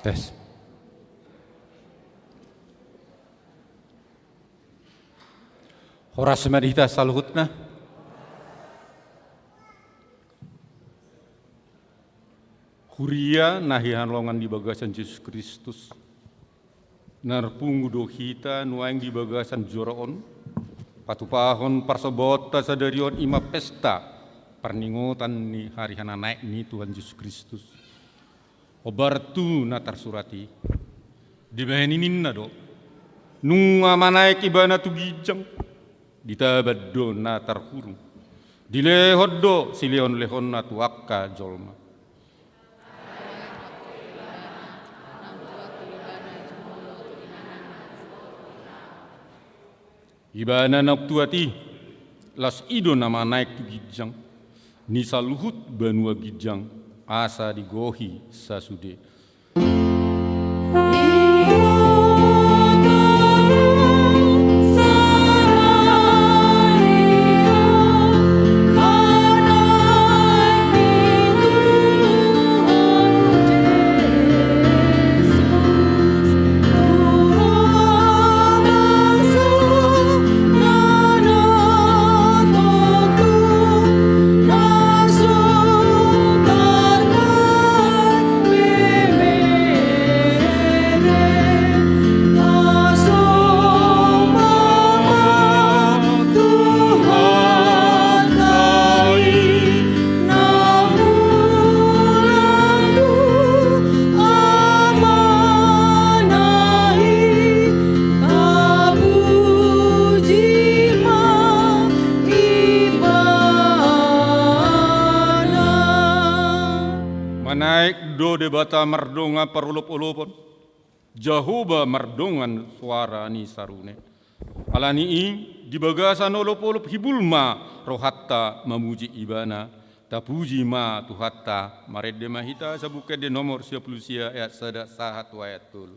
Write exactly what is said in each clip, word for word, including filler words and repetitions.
Tes. Horas ma di hita saluhutna. Huria na hinaholongan di bagasan Jesus Kristus. Marpungu do hita nuaeng di bagasan joro on, patupahon parsombaonta sadari on, i ma pesta parningotan ni ari hananaek ni Tuhan Jesus Kristus. Hombar tu na tarsurat i, dibahen i ninna do: Nunga manaek Ibana tu ginjang, ditaban do na tarhurung, dilehon do silehonlehonna tu angka jolma. Ibana naung tuat i, laos i do na manaek tu ginjang ni saluhut banua ginjang, asa digohi sasude. Manaek do Debata mardongan parolopolopon, Jahowa mardongan soara ni sarune. Ala ni i, di bagasan olopolop hibul ma rohanta mamuji Ibana. Tapuji ma Tuhanta. Marende ma hita Sabuk Ende nomor sia pulu sia, ayat sada sahat tu ayat tolu.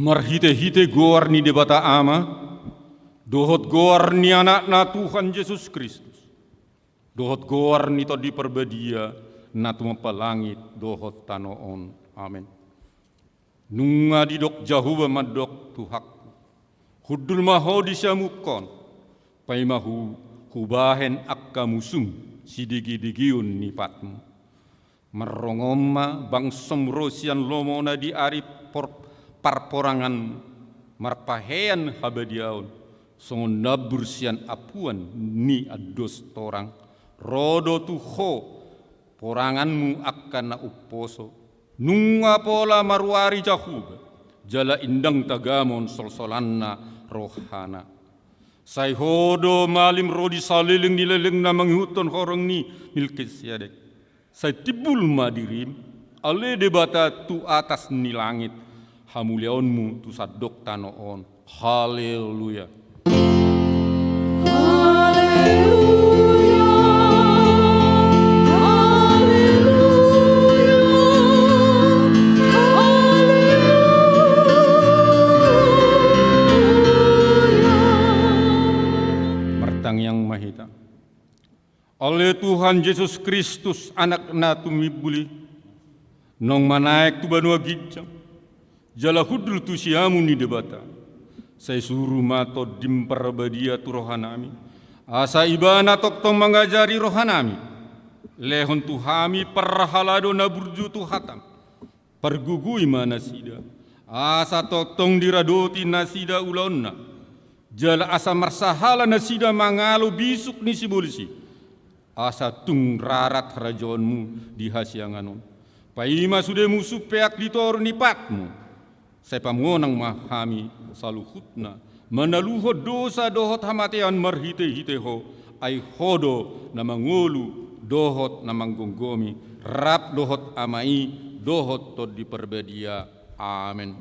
Marhite-hite goar ni Debata Ama, dohot goar ni Anakna Tuhan Jesus Kristus, dohot goar ni Tondi Parbadia, na tumompa langit dohot tano on. Amen. Nunga didok Jahowa mandok tu hangku: Hundul ma ho di siamunhon, paima hu-, hubahen angka musum sidegedegehon ni patmu. Marrongohon ma, bangsom ro sian lomona di ari por-, parporangan, marpahean habadiaon, songon nambur sian ampuan ni andos torang, ro do tu ho poranganmu angka na umposo. Nunga pola maruari Jahowa, jala ndang tagamon solsolanna rohana. Sai ho do malim ro di saleleng ni lelengna mangihuthon horong ni Melkisedek. Sai timbul ma dirim, ale Debata, tu atas ni langit, hamuliaonmu tu sandok tano on. Haleluya. Haleluya. Haleluya. Haleluya. Martangiang ma hita. Ale Tuhan Jesus Kristus, Anak na tumimbul i, naung manaek tu banua ginjang, jala hundul tu siamun ni Debata, sai suru ma Tondim Parbadia tu rohanami, asa Ibana tongtong mangajari rohanami. Lehon tu hami parhalado na burju tu hatam. Pargogoi ma nasida, asa tongtong diradoti nasida ulaonna, jala asa marsahala nasida mangalo bisuk ni sibolis i, asa tung rarat harajaonmu di hasiangan on. Paima sude musum peak di toru ni patmu, sai pamonang ma hami saluhutna, manaluhon dosa dohot hamatean marhite-hite ho, ai ho do na mangolu dohot na manggomgomi, rap dohot Ama i, dohot Tondi Parbadia. Amen.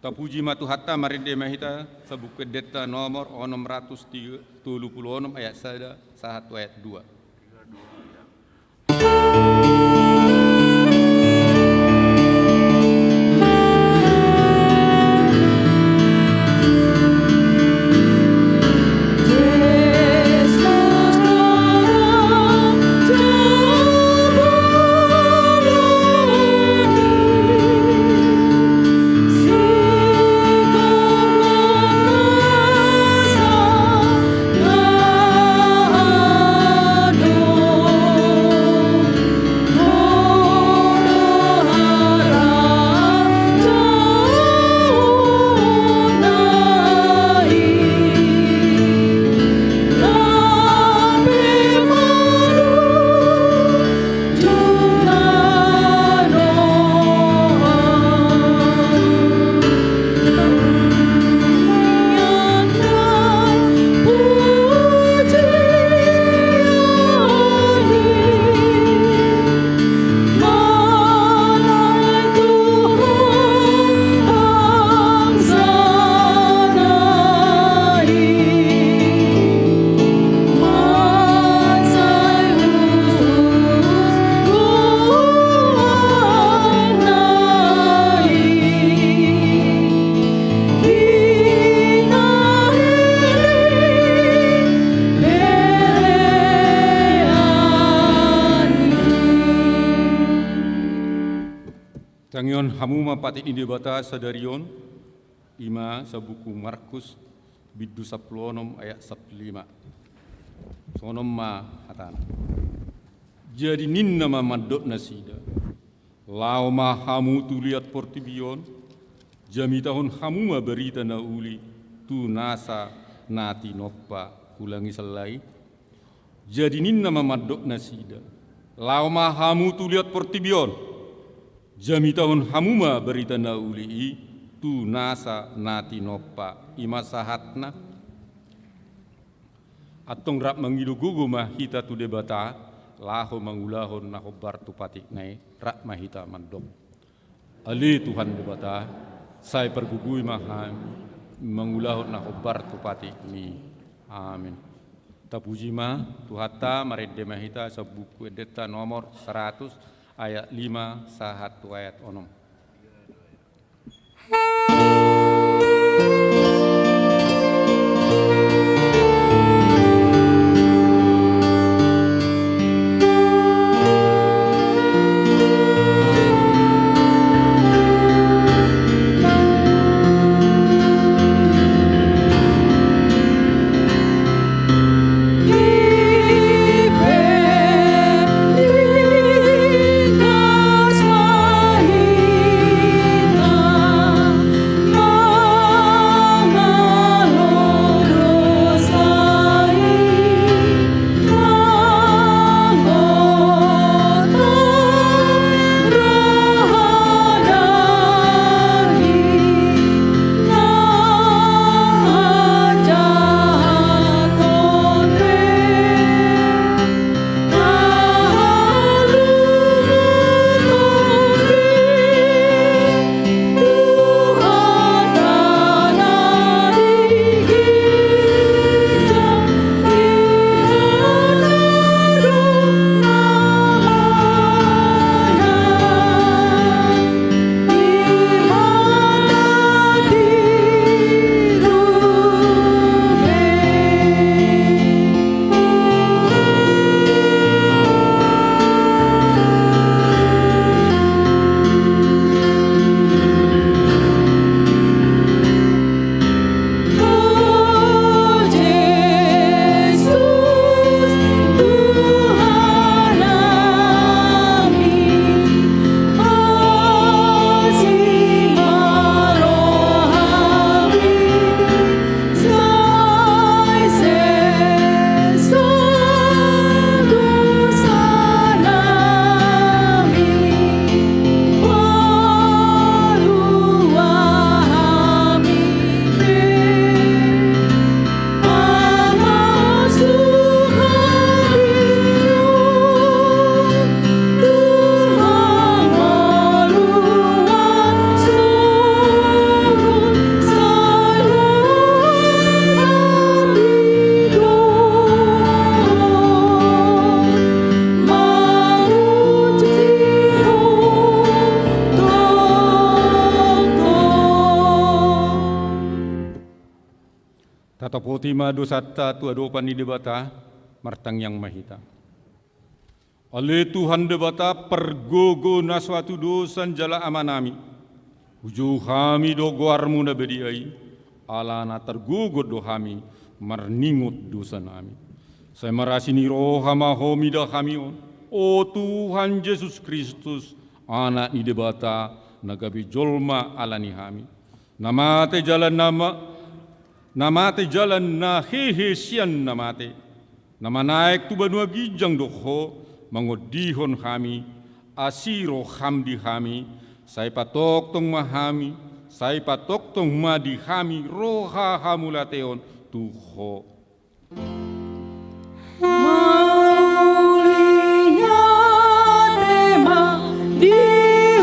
Tapuji ma Tuhanta, marende ma hita, Buku Endenta nomor onom ratus tolu pulu onom, ayat sada sahat tu ayat dua. Tangihon hamu ma patik ni Debata sadari on, i ma Buku Markus, bindu sampulu onom ayat sampulu lima. Songon on ma hatana. Jadi ninna ma mandok nasida: Laho ma hamu tu liat portibi on, jamitahon hamu ma barita na uli tu nasa na tinompa. Ulangi sallai. Jadi ninna ma mandok nasida: Laho ma hamu tu liat portibi on, jamitahon hamu ma barita na uli i tu nasa na tinompa. I ma sahatna. Antong rap mangido gogo ma hita tu Debata, laho mangulahon na hombar tu patikna i. Rap ma hita mandok. Ale Tuhan Debata, sai pargogoi ma hami mangulahon na hombar tu patikmi. Amin. Tapuji ma Tuhanta, marende ma hita sian Buku Endenta nomor saratus, ayat lima sahat tu ayat onom. Tangihon ma dosanta tu adopan ni Debata. Martangiang ma hita. Ale Tuhan Debata, pargogo na so hatudosan jala Amanami, hujou hami do goarmu na badia i, ala na targogo do hami marningot dosanami. Sai marasi ni roha ma Ho mida hami on, o Tuhan Jesus Kristus, Anak ni Debata, na gabe jolma ala ni hami. Na mate jala na ma-, na mate jala na hehe sian na mate. Na manaek tu banua ginjang do Ho, mangondihon hami, asi roham di hami, sai patongtong ma hami, sai patongtong ma di hami roha hamauliateon tu Ho. Mauliate ma di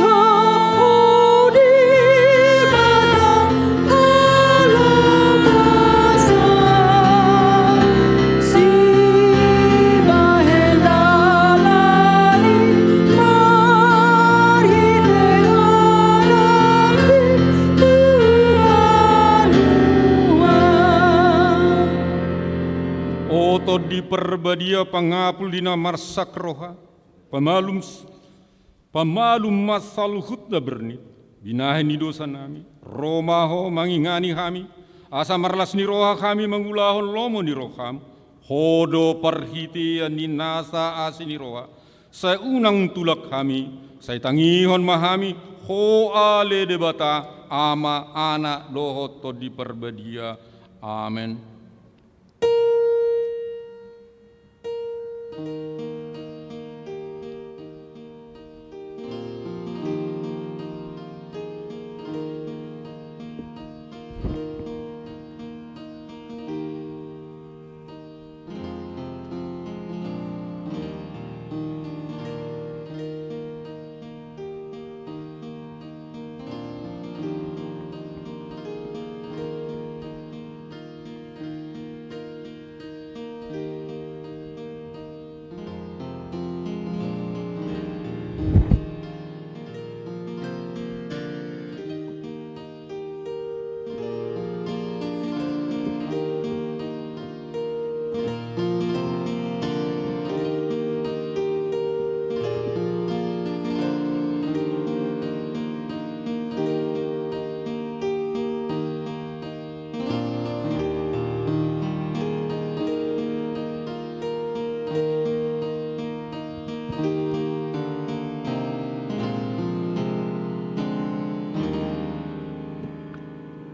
Ho, Debata, ala basa, sibahen dalan i, marhite Anakmi tu banua. O Tondi Parbadia, pangapul di na marsak roha, pamalum s-, pamalum ma saluhutna bernit, binahen ni dosanami, ro ma Ho mangingani hami, asa marlas ni roha hami mangulahon lomo ni roham. Ho do parhitean ni nasa asi ni roha, sai unang tulak hami, sai tangihon ma hami, Ho ale Debata, Ama, Anak, dohot Tondi Parbadia. Amen.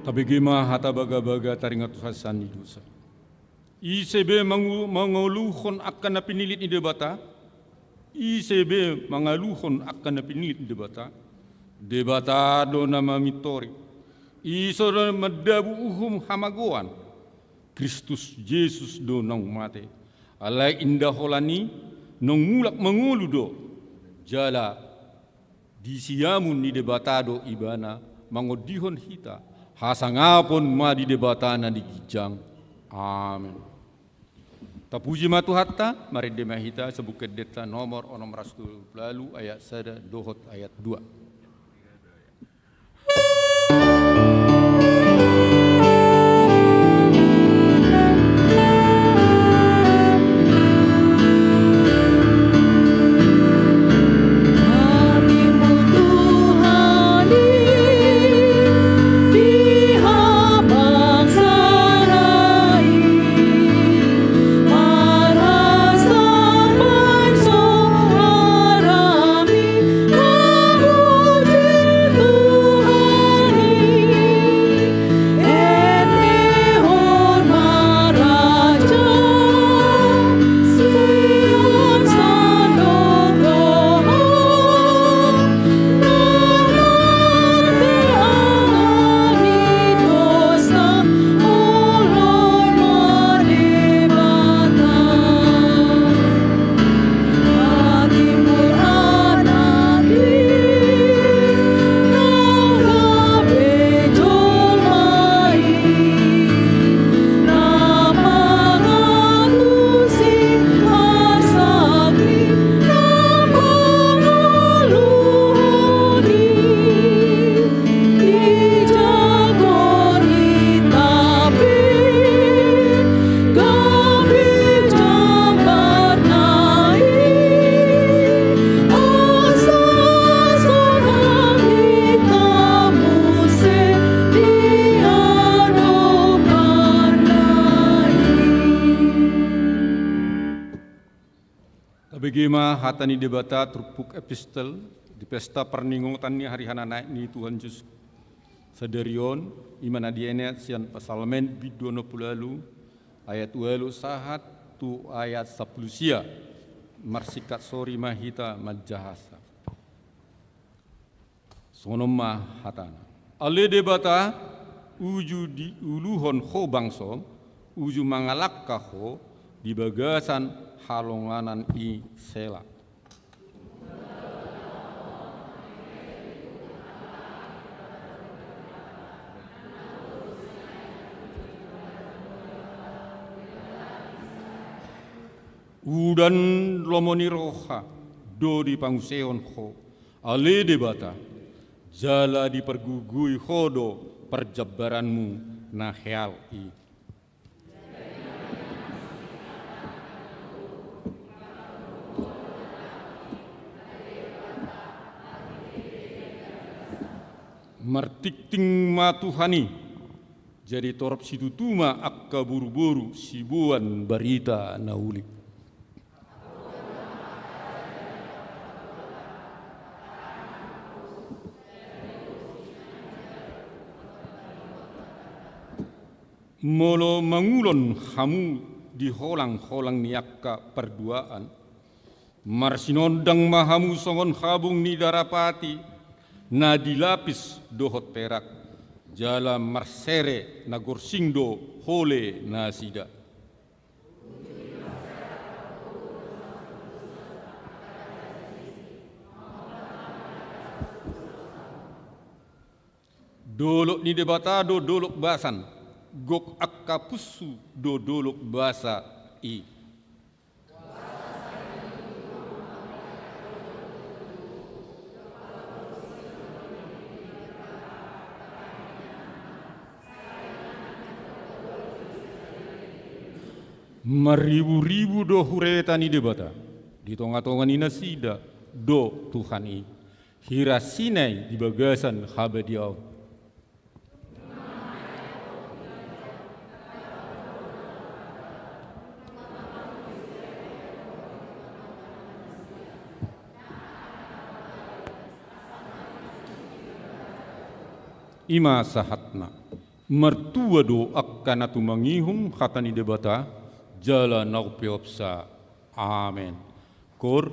Tabege ma hata bagabaga taringot tu hasesaan ni dosa. Ise be mangu-, mangaluhon angka na pinilit ni Debata? Ise be mangaluhon angka na pinilit ni Debata? Debata do na mamintori. Ise do na mandabu uhum hamagoan? Kristus Jesus do naung mate. Alai inda holan i naung mulak mangolu do. Jala di siamun ni Debata do Ibana mangondihon hita. Hasangapon ma di Debata na di ginjang. Amen. Tapuji ma Tuhanta, marende ma hita, sabuku endenta nomor onom ratus tolu pulu ualu, ayat sada dohot ayat dua. Hata ni Debata turpuk epistel di pesta parningotan ni ari hananaek ni Tuhan Jesus sadari on, i ma na dienet sian Psalmen bindu onom pulu ualu ayat ualu sahat tu ayat sampulu sia. Marsingkat sori ma hita manjahasa. Songon on ma hatana. Ale Debata, uju diuluhon ho bangsom, uju mangalangka ho di bagasan halonganan i. Sela. Udan lomo ni roha do dipanguseon ho, ale Debata, jala dipargogoi ho do parjambaranmu na heal i. Martingting ma Tuhan i, jadi torop situtu ma angka boruboru siboan barita na uli. Molo mangulon hamu di holangholang ni angka parduaan, marsinondang ma hamu songon habung ni darapati na dilapis dohot perak, jala marsere na gorsing do hole nasida. Dolok ni Debata do dolok basan, gok angka punsu do dolok basa i. Marriburibu do hureta ni Debata, di tongatonga ni nasida do Tuhan i. Hira Sinai di bagasan habadiaon. I ma sahatna. Martua do angka na tumangihon hata ni Debata, jala na umpeopsa. Amen. Cor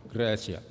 gratia.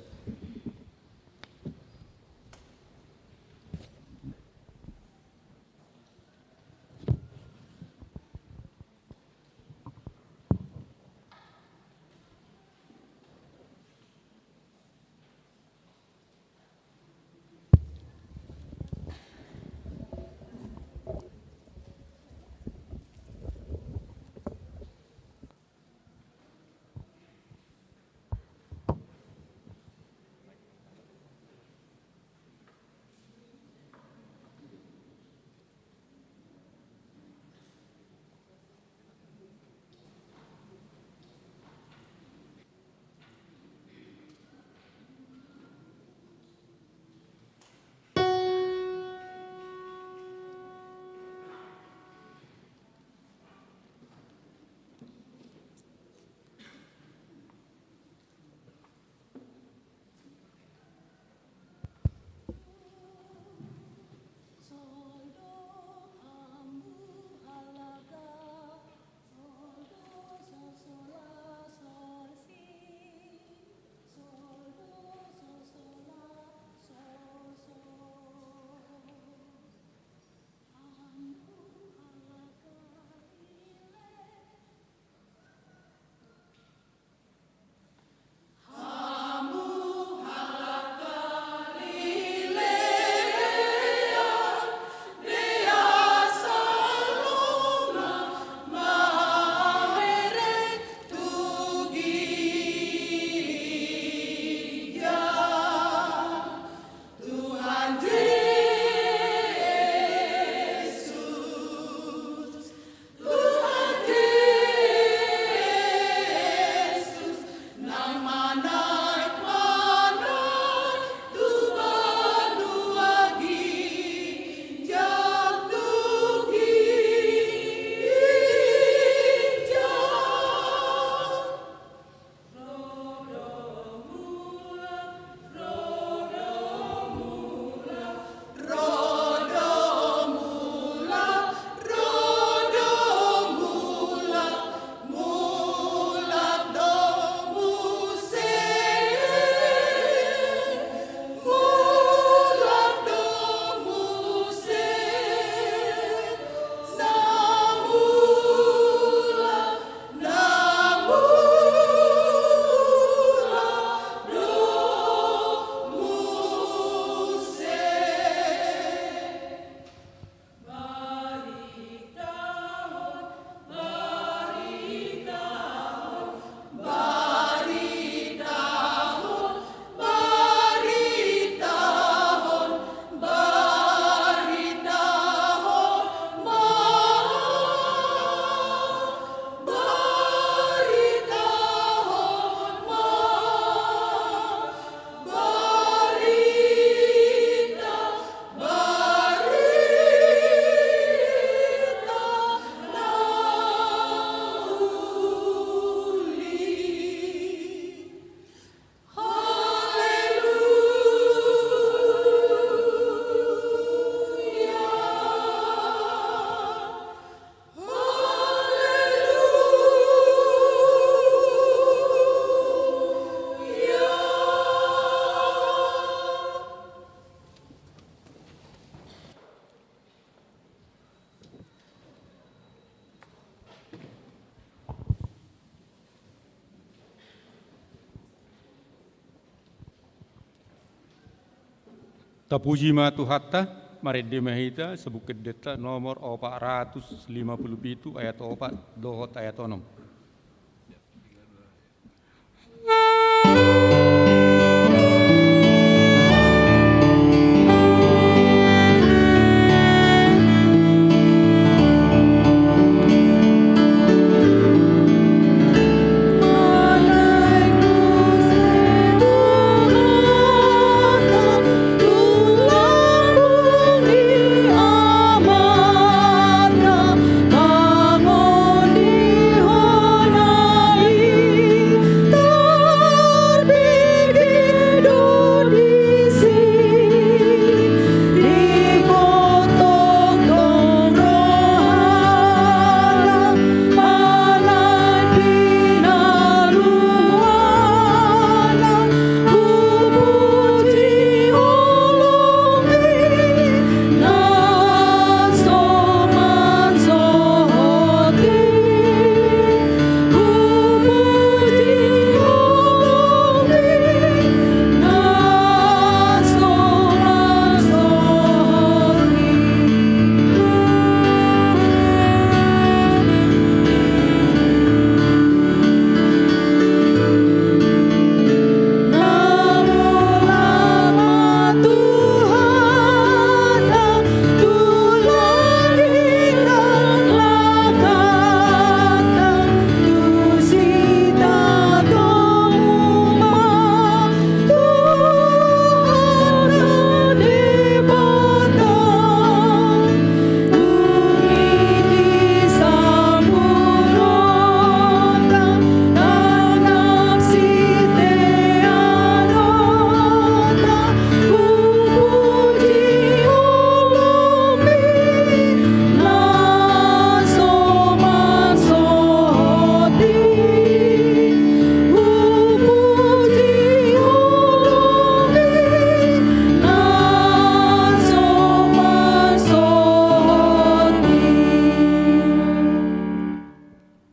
Tapuji ma Tuhanta, marende ma hita, sabuku endenta nomor opat ratus lima puluh pitu, ayat opat dohot ayat onom.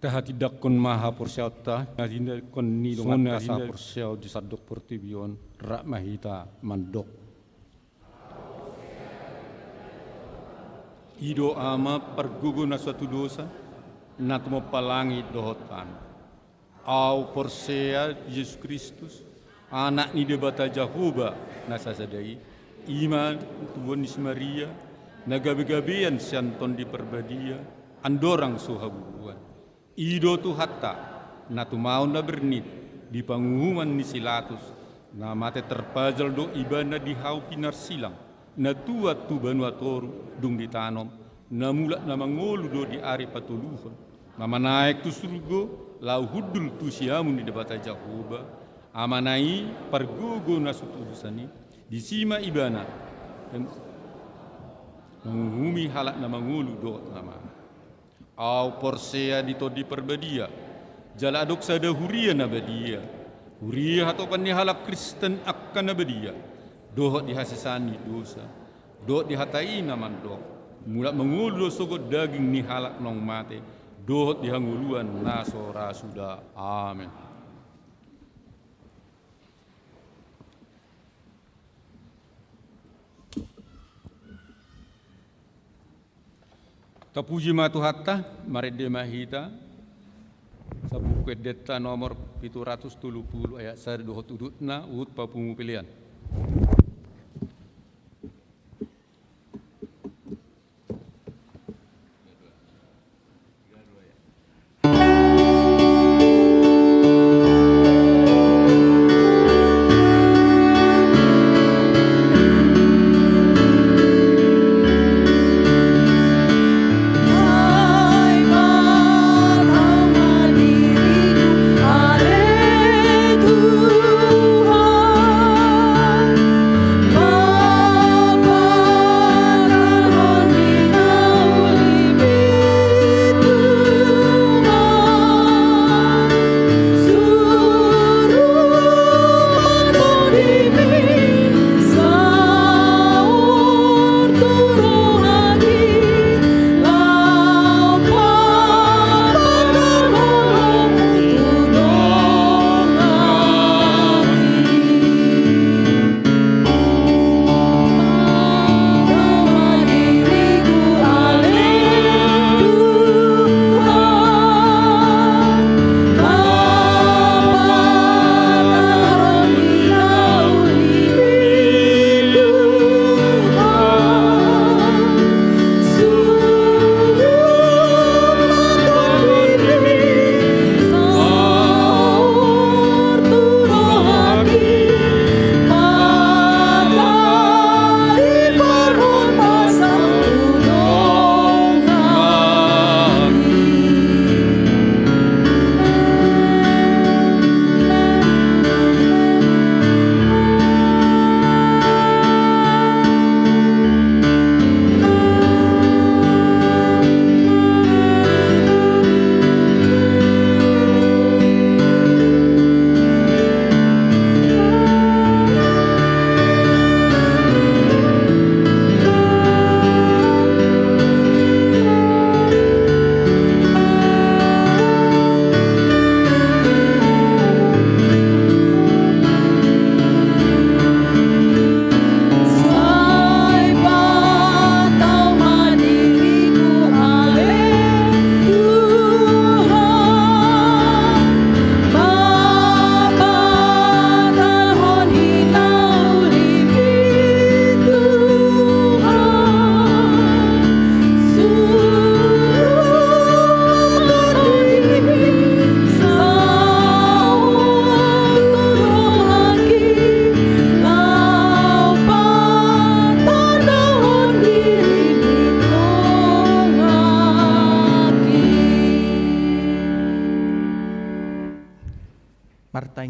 Tahatindangkon ma haporseaonta, na tinadingkon ni dongan, songon na haporseaon di sandok portibi on, rap ma hita mandok. I do Ama pargogo na so tudosan, na tumompa langit dohot tano. Ahu porsea di Jesus Kristus, Anak ni Debata Jahowa na sasada i, i ma tubuan ni si Maria, na gabegabean sian Tondi Parbadia, andorang so habubuhan. I do Tuhanta, na tumaon na bernit, di panguhuman ni si Latus, na mate tarpajal do Ibana di hau pinarsilang, na tuat tu banua toru, dung ditanom, na mulak na mangolu do di ari patoluhon, na manaek tu surgo, laho hundul tu siamun ni Debata Jahowa, Amana i pargogo na so tudosan i, disi ma Ibana manguhumi halak na mangolu dohot na mate. Ahu porsea di Tondi Parbadia, jala adong sada huria na badia, huria hatopan ni halak Kristen angka na badia, dohot di hasesaan ni dosa, dohot di hata i na mandok, mulak mangolu do sogot daging ni halak naung mate, dohot di hangoluan na so ra suda. Amen. Tapuji ma Tuhanta, marende ma hita, sabuku endenta nomor pitu ratus tolu pulu ayat sada dohot udutna, huhut papungu pelean.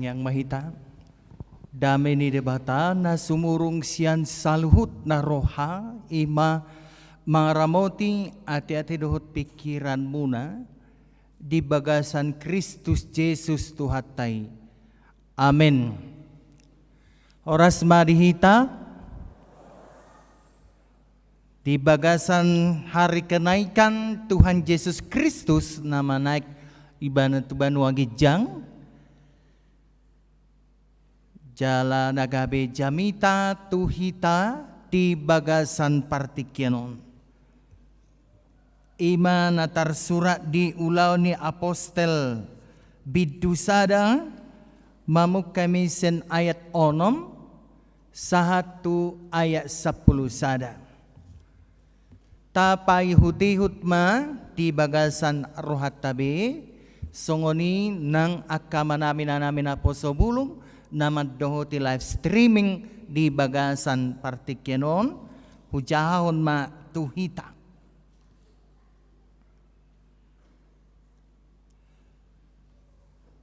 Yang mahita, dame ni Debata na sumurung sian saluhut na roha, ima mangaramoti ateate dohot pingkiranmuna di bagasan Kristus Jesus Tuhanta i. Amen. Horas ma di hita. Di bagasan hari kenaikan Tuhan Jesus Kristus na manaek Ibana tu banua ginjang, jala na gabe jamita tu hita di bagasan partingkian on. Ima na tarsurat di Ulaon ni Apostel bindu sada, mamungka hami sian ayat onom sahat tu ayat sampulu sada. Tapaihutihut ma di bagasan rohanta be, songon i nang angka amanami, inanami naposobulung na mandohoti live streaming di bagasan partingkian on, hujahahon ma tu hita.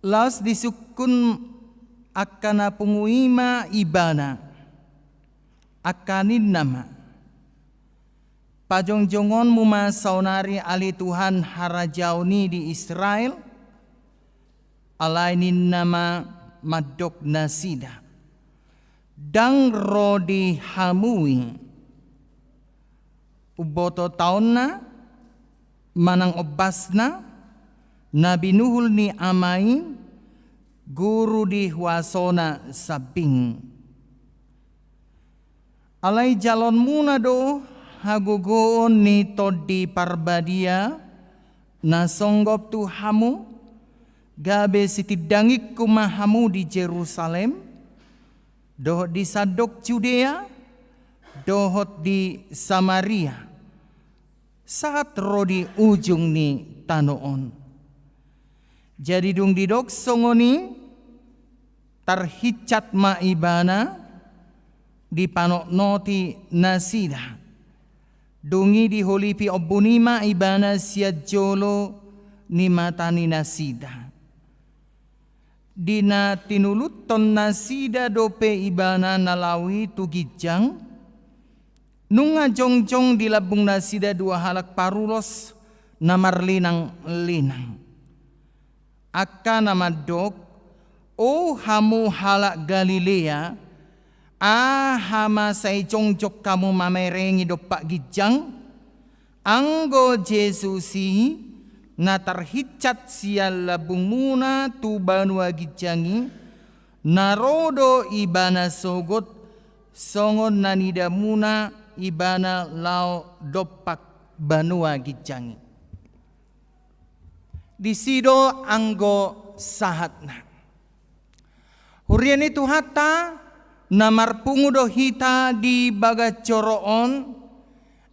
Laos disungkun angka na pungu i ma Ibana, angka ninna ma: Pajongjongonmu ma saonari ale Tuhan harajaon i di Israel. Alai ninna ma mandok nasida: Ndang ro di hamu i. Umboto taonna manang ombasna, na binuhul ni Ama i, guru di huasona sambing. Alai jalonmuna do hagogoon ni Tondi Parbadia na songgop tu hamu, gabe sitindangingku ma hamu di Jerusalem, dohot di sandok Judea, dohot di Samaria, sahat ro di ujung ni tano on. Jadi dung didok songon i, tarhinsat ma Ibana, dipanotnoti nasida. Dung i diholipi ombun i ma Ibana sian jolo ni mata ni nasida. Di na tinuluthon nasida dope Ibana na laho i tu ginjang, nunga jongjong di lambung nasida dua halak parulos na marlinanglinang. Angka na mandok: O hamu halak Galilea, aha ma sai jongjong hamu mamerengi dompak ginjang? Anggo Jesus i na tarhinsat sian lambungmuna tu banua ginjang i, na ro do Ibana sogot, songon na niidamuna Ibana laho dompak banua ginjang i. Disi do anggo sahatna. Huria ni Tuhanta, na marpungu do hita di bagas joro on,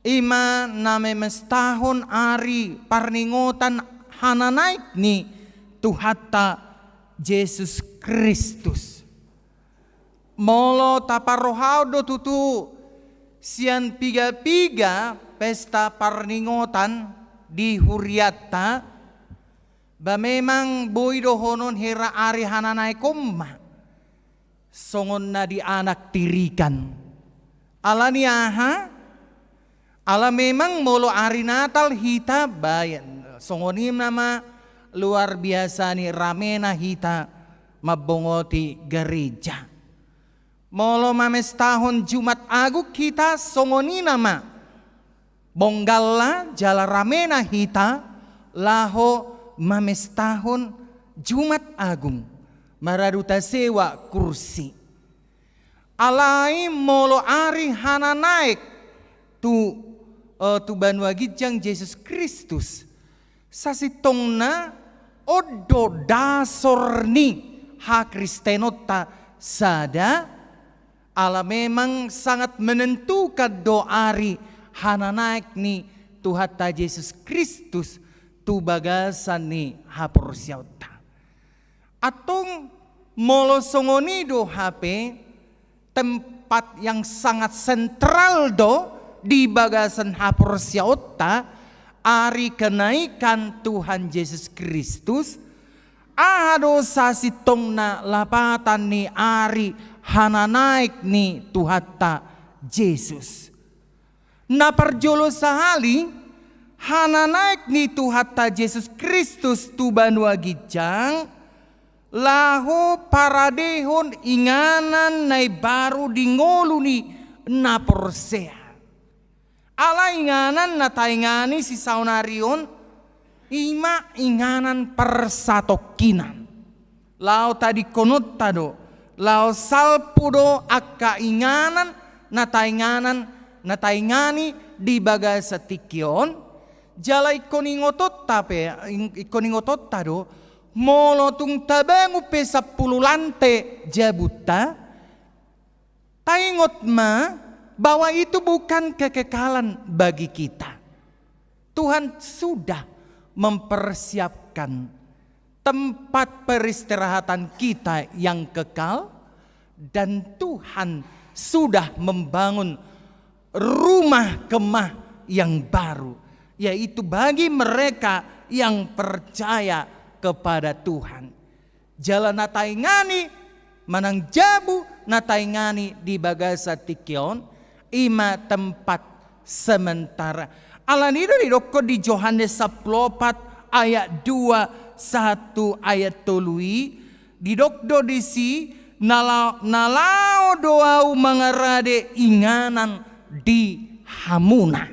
ima na memestahon ari parningotan hananaek ni Tuhanta Jesus Kristus. Molo taparrohahon do tutu sian pigapiga pesta parningotan di hurianta, ba memang boi dohonon hira ari hananaek on ma songon na di anak tirikan. Ala ni aha? Ala memang molo ari Natal hita, baen songon i nama luar biasa ni ramena hita mambongoti gareja. Molo mamestahon Jumat Agung hita, songon i nama bonggalna jala ramena hita laho mamestahon Jumat Agung, maradu tasewa kursi. Alai molo ari hananaek tu, eh, tu banua ginjang Jesus Kristus, sasintongna on do dasor ni hakristenonta sada, ala memang sangat menentukan do ari hananaek ni Tuhanta Jesus Kristus tu bagasan ni haporseaonta. Antong molo songon i do hape, tempat yang sangat sentral do di bagasan haporseaonta, ari kenaikan Tuhan Jesus Kristus, Aha do sasintongna lapatan ni ari hananaek ni Tuhanta Jesus? Na parjolo sahali, hananaek ni Tuhanta Jesus Kristus tu banua ginjang, laho paradehon inganan na imbaru di ngolu ni na porsea. Ala inganan na taingani sisaonari on, ima inganan parsatongkinan. Laho tadingkononta do, laho salpu do angka inganan na tainganan, na taingani di bagasan tingki on, jala ingkon ingotonta pe, ing-, ingkon ingotonta do, molo tung tabangun pe sampulu lante jabunta, taingot ma bahwa itu bukan kekekalan bagi kita. Tuhan sudah mempersiapkan tempat peristirahatan kita yang kekal, dan Tuhan sudah membangun rumah kemah yang baru, yaitu bagi mereka yang percaya kepada Tuhan. Jala na taingani manang jabu na taingani di bagasan tingki on, ima tempat sementara. Alani do didokkon di Johannes sampulu opat ayat dua sahat tu ayat tolu i, didok do disi, na la-, na laho do Ahu mangarade inganan di hamuna.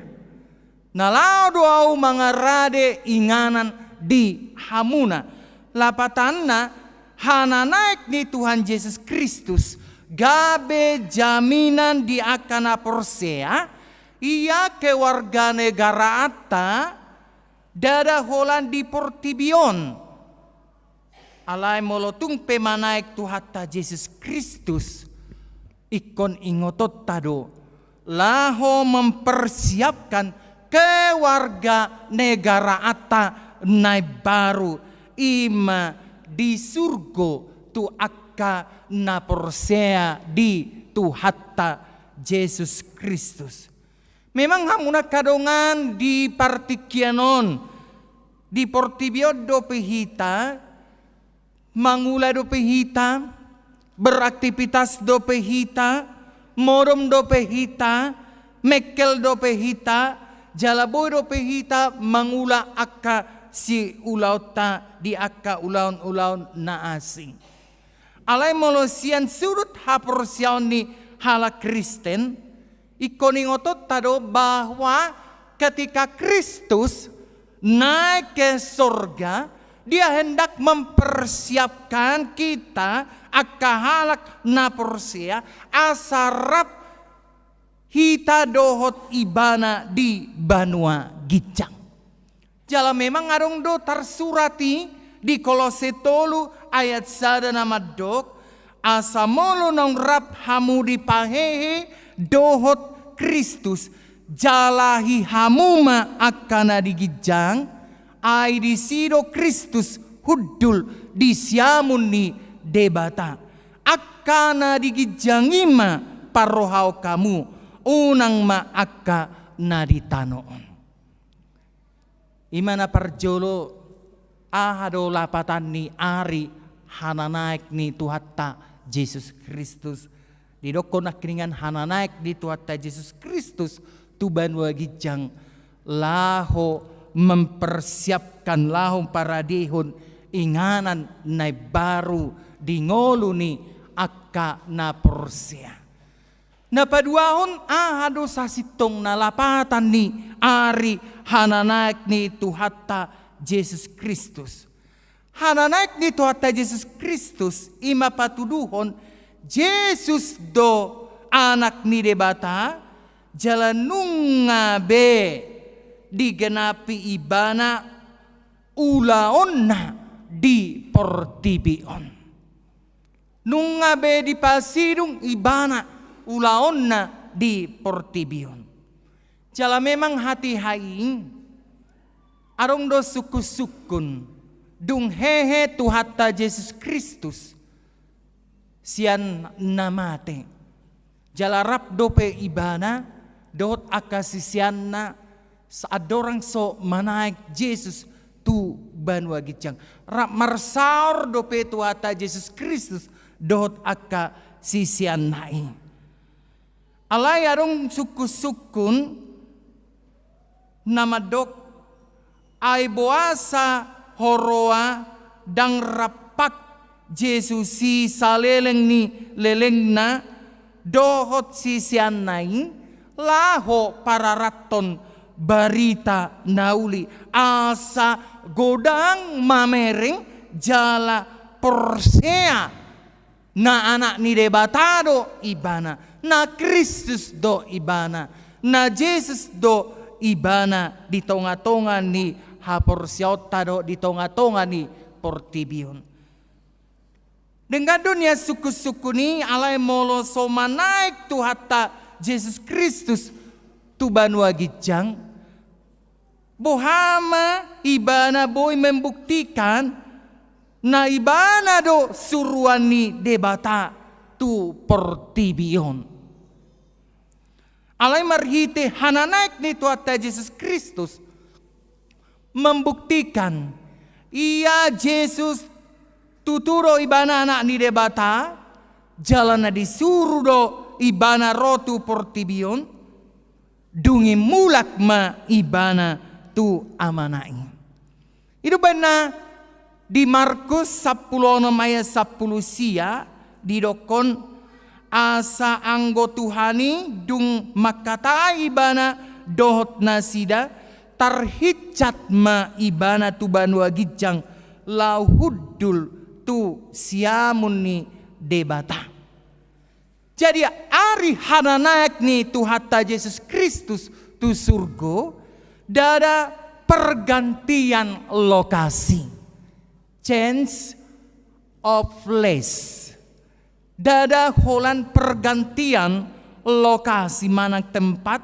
Na laho do Ahu mangarade inganan di hamuna. Lapatanna, hananaek ni Tuhan Jesus Kristus gabe jaminan di angka na porsea, ia kewarganegaraanta, ndada holan di portibi on. Alai molo tung pe manaek Tuhanta Jesus Kristus, ingkon ingotonta do, laho mempersiapkan kewarganegaraanta na imbaru, ima di surgo tu angka na porsea di Tuhanta Jesus Kristus. Memang hamu angka dongan di partingkian on, di portibi on dope hita, mangula dope hita, beraktivitas dope hita, modom dope hita, mengkel dope hita, jala boi dope hita mangula angka siulaonta di angka ulaon-ulaon na asing. Alai molo sian sudut haporseaon ni halak Kristen, ingkon ingotonta do bahwa ketika Kristus naik ke sorga, Dia hendak mempersiapkan kita, angka halak na porsea, asa rap hita dohot Ibana di banua ginjang. Jala memang adong do tarsurat i di Kolose tolu ayat sada na mandok, asa molo naung rap hamu dipahehe dohot Kristus, jalahi hamu ma angka na di ginjang, ai disi do Kristus hundul di siamun ni Debata. Angka na di ginjang i ma parrohaon hamu, unang ma angka na di tano on. Ima na parjolo, aha do lapatan ni ari hananaek ni Tuhanta Jesus Kristus. Didokkon nangkiningan hananaek ni Tuhanta Jesus Kristus tu banua ginjang, laho mempersiapkan, laho paradehon inganan na imbaru di ngolu ni angka na porsea. Na paduahon, aha do sasintongna lapatan ni ari hananaek ni Tuhanta Jesus Kristus? Hananaek ni Tuhanta Jesus Kristus ima patuduhon Jesus do Anak ni Debata, jala nunga be digenapi Ibana ulaonna di portibi on. Nunga be dipasidung Ibana ulaonna di portibi on. Jala memang hatiha i, adong do sungkun-sungkun, dung hehe Tuhanta Jesus Kristus sian na mate. Jala rap dope Ibana dohot angka siseanna, sa-, andorang so manaek Jesus tu banua ginjang. Rap marsaor dope Tuhanta Jesus Kristus dohot angka siseanna i. Alai adong sungkun-sungkun na mandok, ai boasa huroa ndang rampak Jesus i saleleng ni lelengna dohot siseanna i laho pararathon barita na uli, asa godang mamereng jala porsea na Anak ni Debata do ibana, na Kristus do ibana, na Jesus do ibana di tonga-tonga ni haporseaonta dohot di tonga-tonga ni portibi on. Denggan do nian sungkun-sungkun i, alai molo so manaek Tuhanta Jesus Kristus tu banua ginjang, boha ma ibana boi membuktikan na ibana do suruan ni Debata tu portibi on? Alai marhite hananaek ni Tuhanta Jesus Kristus membuktikan ia Jesus tutu do ibana Anak ni Debata, jala na disuru do ibana ro tu portibi on, dung i mulak ma ibana tu Amana i. I do umbahen na di Markus sampulu onom ayat sampulu sia didokkon, asa anggo Tuhan i dung mangkatai ibana dohot nasida, tarhinjat ma ibana tu banua ginjang laho hundul tu siamun ni Debata. Jadi, ari hananaek ni Tuhanta Jesus Kristus tu surgo, ndada pergantian lokasi. Change of place. Ndada holan pergantian lokasi manang tempat,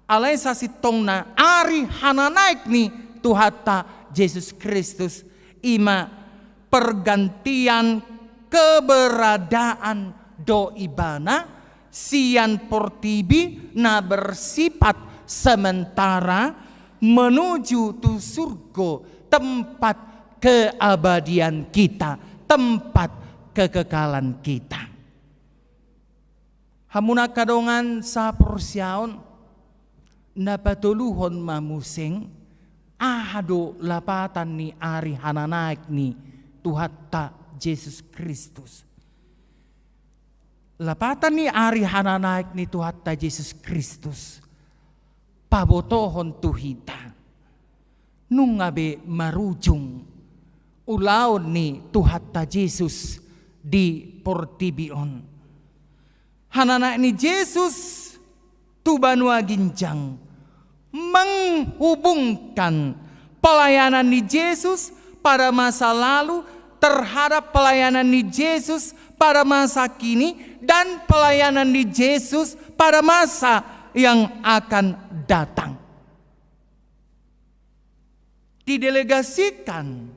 alai sasintongna ari hananaek ni Tuhanta Jesus Kristus, i ma pergantian keberadaan do ibana sian portibi na bersifat sementara menuju tu surgo, tempat keabadian kita, tempat kekekalan kita. Hamu na angka dongan saporseaon, na patoluhon ma muse, aha do lapatan ni ari hananaek ni Tuhanta Jesus Kristus? Lapatan ni ari hananaek ni Tuhanta Jesus Kristus pabotohon tu hita, nunga be marujung ulaon ni Tuhanta Jesus di portibi on. Hananaek ni Jesus tu banua ginjang menghubungkan pelayanan ni Jesus pada masa lalu terhadap pelayanan ni Jesus pada masa kini dan pelayanan ni Jesus pada masa yang akan datang. Didelegasikan,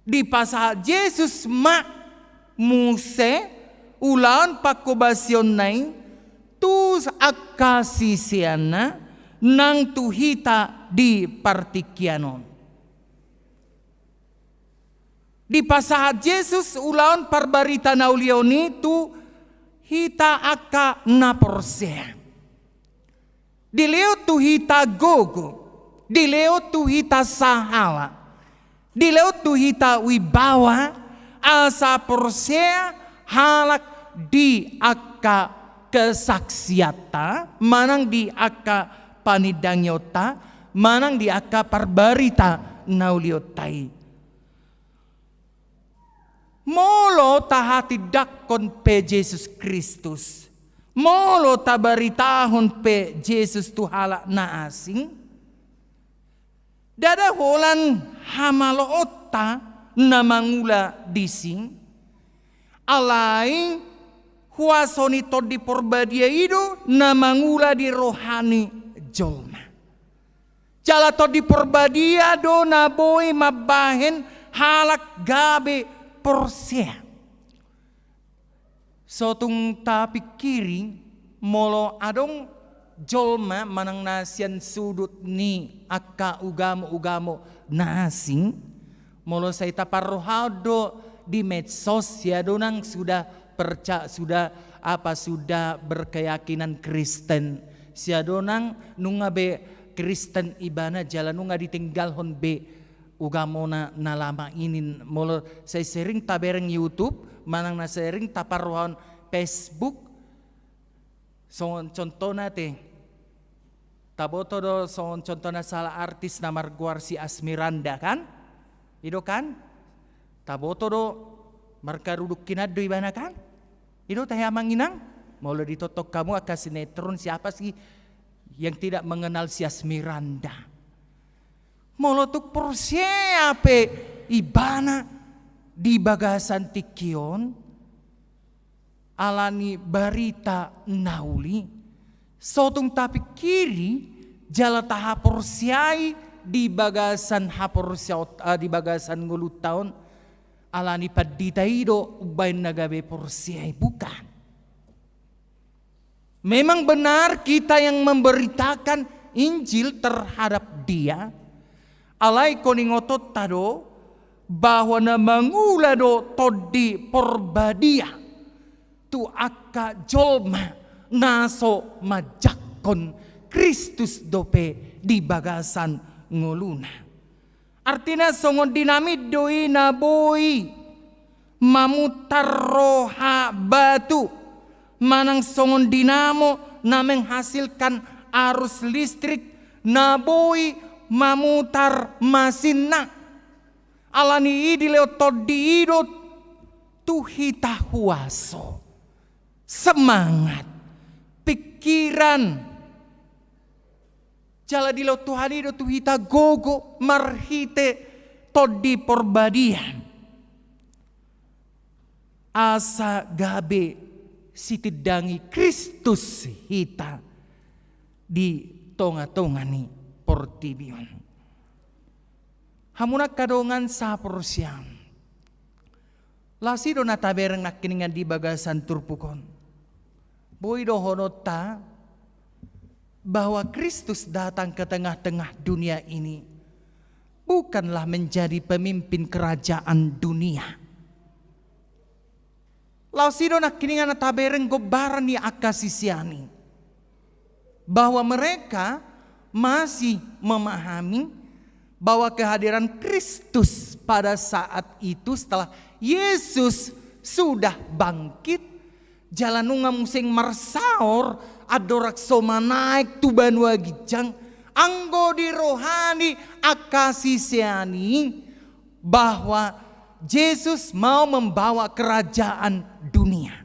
dipasahat Jesus ma muse ulaon pangkobasion na i tu angka siseanna nang tu hita di partingkian on. Dipasahat Jesus ulaon parbarita na uli on i tu hita angka na porsea. Dilehon tu hita gogo, dilehon tu hita sahala, dilehon tu hita wibawa, asa porsea halak di angka kesaksianta, manang di angka panindangionta, manang di angka parbarita na ulionta i. Molo tahatindangkon pe Jesus Kristus, molo tabaritahon pe Jesus tu halak na asing, ndada holan hamaloonta na mangula disi, alai huaso ni Tondi Porbadia i do na mangula di roha ni jolma. Jala Tondi Porbadia do na boi mambahen halak gabe porsea. So tung tapingkiri, molo adong jolma manang na sian sudut ni angka ugamo-ugamo na asing, Molo sai taparrohahon do di medsos, sia do nang sudah perca-, sudah apa, sudah berkeyakinan Kristen. Sia do nang nunga be Kristen ibana jala nunga ditinggalhon be ugamona na lama ini. Molo sai sering tabereng YouTube, manang na sering taparrohahon Facebook, songon contohna te. Taboto do songon contohna salah artis na margoar si Asmiranda, kan? I do, kan? Taboto do markaruduk hinan do ibana, kan? I do tahe, amang inang? Molo ditongtong hamu angka sinetron, siapa sih yang tidak mengenal si Asmiranda? Molo tung porsea pe ibana di bagasan tingki on, alani barita na uli, so tung tapingkiri jala tahaporseai di bagasan haporseaon, ah, di bagasan ngolunta on, alani pandita i do umbahen na gabe porsea i, bukan? Memang benar kita yang memberitakan Injil terhadap dia, alai ingkon ingotonta do bahwa na mangula do Tondi Porbadia tu angka jolma na so manjangkon Kristus dope di bagasan ngoluna. Artina songon dinamit do i na boi mamutar roha batu, manang songon dinamo na menghasilkan arus listrik na boi mamutar masinna. Alani i dilehon Tondi i do tu hita huaso, semangat, pikiran, jala dilehon Tuhan i do tu hita gogo marhite Tondi Porbadia, asa gabe sitindangi Kristus hita di tongatonga ni portibi on. Hamu angka dongan saporseaon, laos i do na tabereng nangkiningan di bagasan turpuk on. Boi dohononta bahwa Kristus datang ke tengah-tengah dunia ini bukanlah menjadi pemimpin kerajaan dunia. Laos i do nangkiningan na tabereng gombaran ni angka sisean i, bahwa mereka masih memahami bahwa kehadiran Kristus pada saat itu, setelah Yesus sudah bangkit, jala nunga muse marsaor andorang so manaek tu banua ginjang, anggo di roha ni angka sisean i bahwa Jesus mau membawa kerajaan dunia.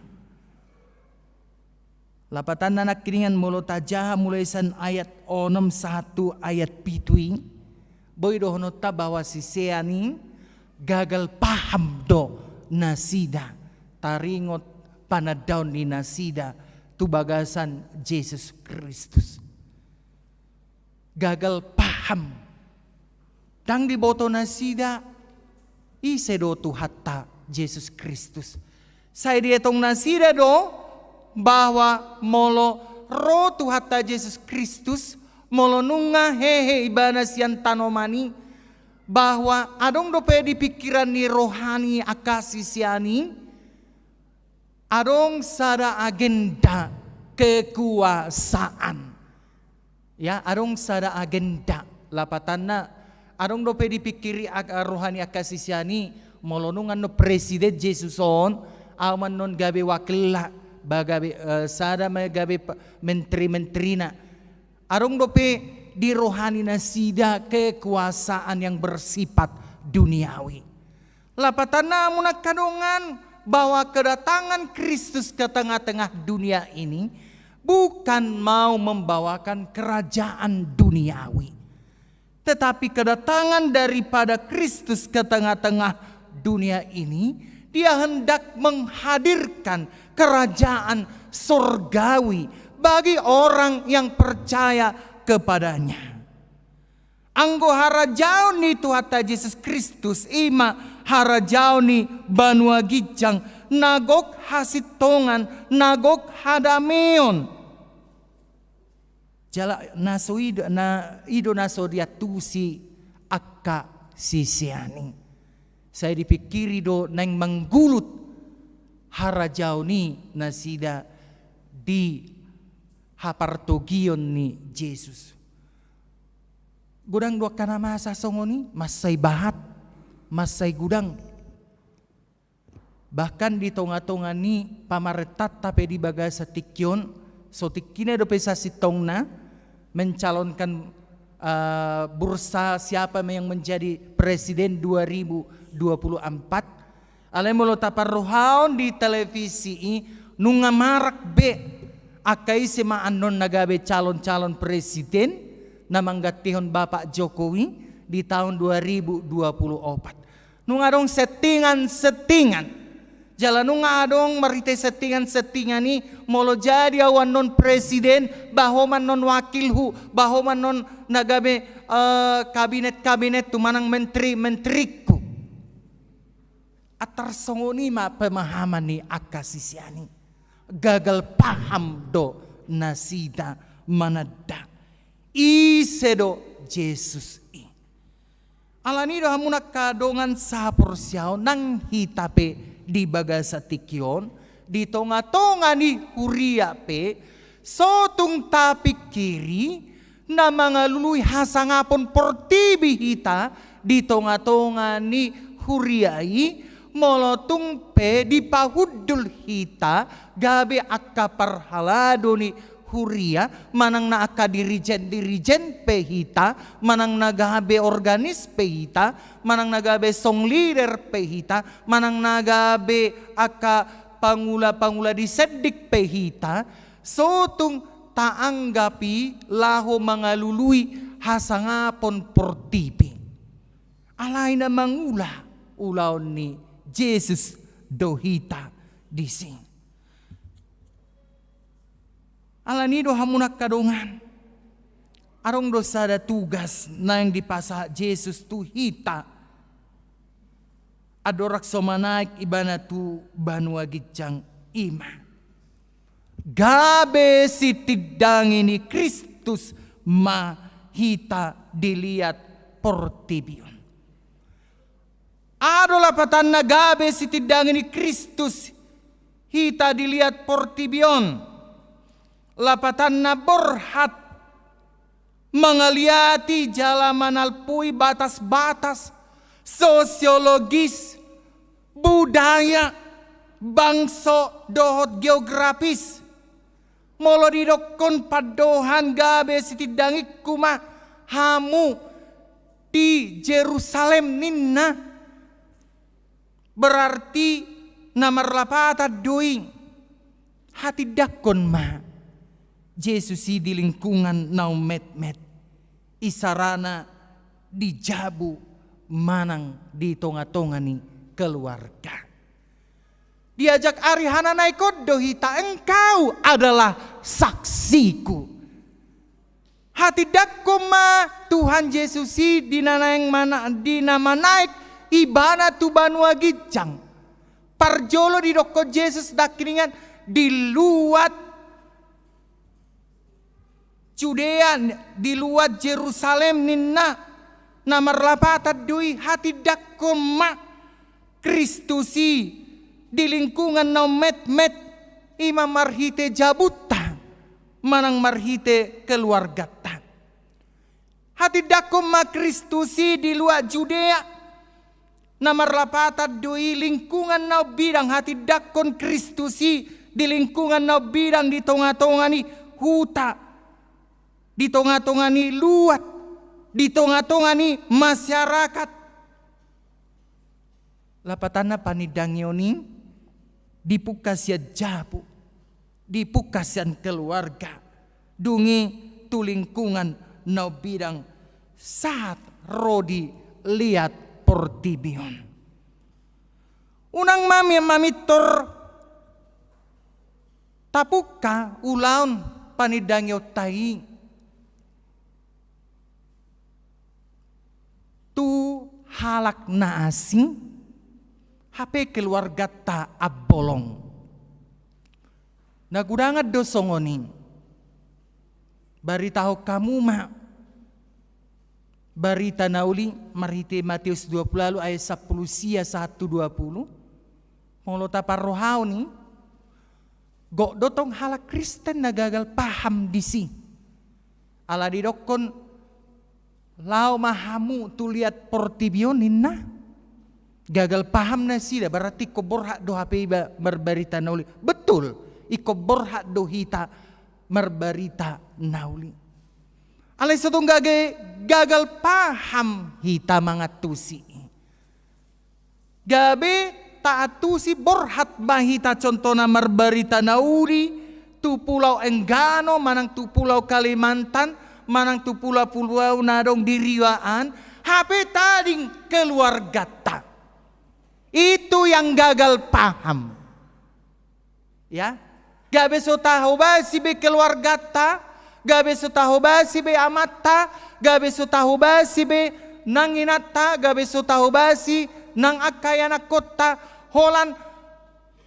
Lapatanna nangkiningan molo tajaha mulai sian ayat onom sahat tu ayat pitu i, boi dohononta bahwa sisean i gagal paham do nasida taringot panandaon ni nasida tu bagasan Jesus Kristus. Gagal paham. Ndang diboto nasida ise do Tuhanta Jesus Kristus. Sai dietong nasida do bahwa molo ro Tuhanta Jesus Kristus, molo nunga hehe ibana sian tanoman i, bahwa adong dope di pingkiran ni roha ni angka sisean i, adong sada agenda kekuasaan. Ya, adong sada agenda. Lapatanna, adong dope dipingkiri ag-, roha ni angka sisean i, molo nunga annon presiden Jesus on, ahu ma annon gabe wakilna, ba gabe, eh, sada ma gabe pe-, menteri-menterina. Adong dope di roha ni nasida kekuasaan yang bersifat duniawi. Lapatanna, hamu angka dongan, bahwa kedatangan Kristus ke tengah-tengah dunia ini bukan mau membawakan kerajaan duniawi. Tetapi kedatangan daripada Kristus ke tengah-tengah dunia ini, Dia hendak menghadirkan kerajaan surgawi bagi orang yang percaya kepada-Nya. Anggo harajaon ni Tuhanta Jesus Kristus, i ma harajaon ni banua ginjang, na gok hasintongan, na gok hadameon. Jala na so i do, na, i do na so diantusi angka sisean i. Sai dipingkiri do naeng manggulut harajaon i nasida di hapartogion ni Jesus. Godang do angka na masa songon i, mansai bahat, mansai godang. Bahkan di tonga-tonga ni pamarentanta pe di bagasan tingki on, so tingkina dope sasintongna mencalonkan, eh, bursa siapa yang menjadi presiden dua ribu dua puluh empat. Alai molo taparrohahon di televisi i, nunga marak be angka ise ma annon na gabe calon-calon presiden na manggantihon Bapak Jokowi di tahun dua ribu dua puluh empat. Nunga adong settingan-settingan. Jala nunga adong marhite settingan-settingan i, molo jadi au annon presiden, bah ho ma annon wakilhu, bah ho ma annon na gabe, eh, kabinet-kabinethu manang menteri-menteriku. Antar songon i ma pemahaman ni angka sisean i. Gagal paham do nasida mananda ise do Jesus i. Alani do hamu na angka dongan saporseaon, nang hita pe di bagasan tingki on, di tonga-tonga ni huria pe, so tung tapingkiri na mangalului hasangapon portibi hita di tonga-tonga ni huria i, molo tung pe dipahundul hita gabe angka parhalado ni huria, manang na angka dirijen-dirijen pe hita, manang na gabe organis pe hita, manang na gabe song leader pe hita, manang na gabe angka pangula-pangula di sendik pe hita, so tung taanggap i laho mangalului hasangapon portibi. Alai na mangula ulaon ni Jesus do hita disi. Alani do hamu na angka dongan, adong do sada tugas naeng dipasahat Jesus tu hita andorang so manaek ibana tu banua ginjang, i ma gabe sitindangi ni Kristus ma hita di liat portibi on. Aha do lapatanna gabe sitindangi ni Kristus hita di liat portibi on? Lapatanna borhat mangaliati jala manalpui batas-batas sosiologis, budaya, bangso dohot geografis. Molo didokkon pandohan gabe sitindangingku ma hamu di Jerusalem ninna, berarti na marlapatan do i. Hatindangkon ma Jesus i di lingkungan na ummetmet, isarana di jabu manang di tonga-tonga ni keluarga. Diajak ari hananaek on do hita, engkau adalah saksiku. Hatindangkon ma Tuhan Jesus i di na naeng mana-, di na manaek ibana tu banua ginjang. Parjolo didokkon Jesus nangkiningan di luat Judea, di luat Jerusalem ninna, na marlapatan do i. Hatindangkon ma Kristus i di lingkungan na ummetmet, i ma marhite jabunta manang marhite keluarganta. Hatindangkon ma Kristus i di luat Judea, na marlapatan do i lingkungan na umbidang. Hatindangkon Kristus i di lingkungan na umbidang, di tonga-tonga ni huta, di tonga-tonga ni luat, di tonga-tonga ni masyarakat. Lapatanna panindangion i dipungka sian jabu, dipungka sian keluarga, dung i tu lingkungan na umbidang sahat ro di liat portibi on. Unang ma mi-, mamintor tapungka ulaon panindangionta i tu halak na asing, hape keluarganta ambolong. Na gudangan do songon i. Baritahon hamu ma Barita na uli marhite Matius dua pulu ualu ayat sampulu sia sahat tu dua pulu. Molo taparrohahon i, gok do tong halak Kristen na gagal paham disi. Ala didokkon, "Laho ma hamu tu liat portibi on," ninna. Gagal paham nasida, berarti ingkon borhat do hape iba marbarita na uli. Betul, ingkon borhat do hita marbarita na uli. Alai so tung gabe gagal paham hita mangantusi. Gabe taantusi, borhat ma hita contohna marbarita na uli tu Pulau Enggano, manang tu Pulau Kalimantan, manang tu pulau-pulau na adong di riwaan, hape tading keluargata. Itu yang gagal paham. Ya, gabe so tahobasi be keluargata, gabe so tahobasi be amanta, gabe so tahobasi be nang inanta, gabe so tahobasi nang angka ianakkonta, holan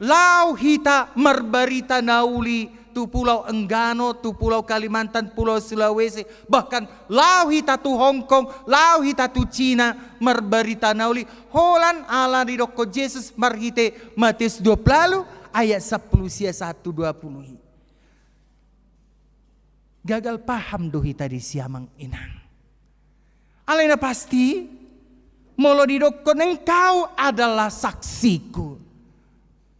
laho hita marbarita na uli tu Pulau Enggano, tu Pulau Kalimantan, Pulau Sulawesi, bahkan laho hita tu Hongkong, laho hita tu Cina marbarita na uli, holan ala didokkon Jesus marhite Matius dua pulu ualu ayat sampulu sia sahat tu dua pulu i. Gagal paham do hita disi, amang inang. Alai na pasti, molo didokkon, "Engkau adalah saksiku,"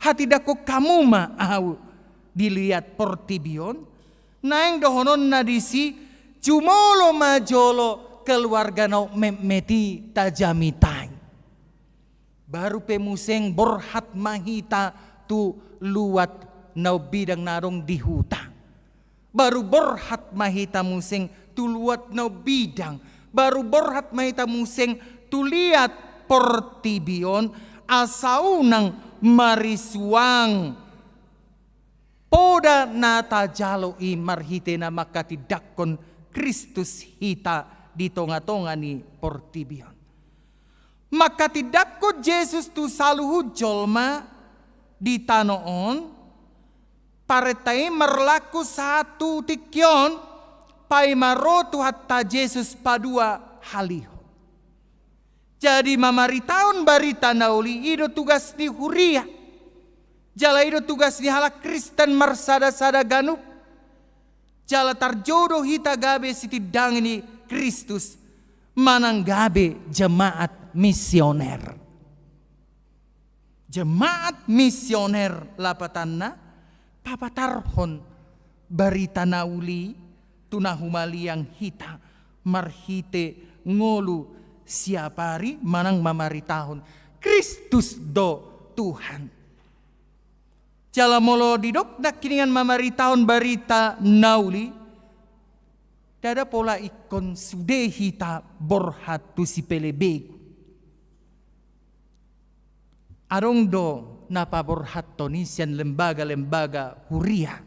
hatindangkon hamu ma ahu di liat portibi on, naeng dohononna disi, jumolo ma jolo keluarga na metmet i tajamitai. Baru pe muse borhat ma hita tu luat na umbidang na adong di huta. Baru borhat ma hita muse tu luat na umbidang. Baru borhat ma hita muse tu liat portibi on, asa unang marisuang poda na tajalo i marhite na mangkatindangkon Kristus hita di tonga-tonga ni portibi on. Mangkatindangkon Jesus tu saluhut jolma di tano on, parenta i marlaku sahat tu tingki on, paima ro Tuhanta Jesus paduahalihon. Jadi mamaritahon barita na uli i do tugas ni huria. Jala i do tugas ni halak Kristen marsada-sada ganup. Jala tarjou do hita gabe sitindangi ni Kristus, manang gabe jemaat misioner. Jemaat misioner lapatanna, papatarhon barita na uli tu na humaliang hita marhite ngolu siapari manang mamaritahon Kristus do Tuhan. Jala molo didok nangkiningan mamaritahon barita na uli, ndada pola ingkon sude hita borhat tu sipelebegu. Adong do na paborhathon i sian lembaga-lembaga huria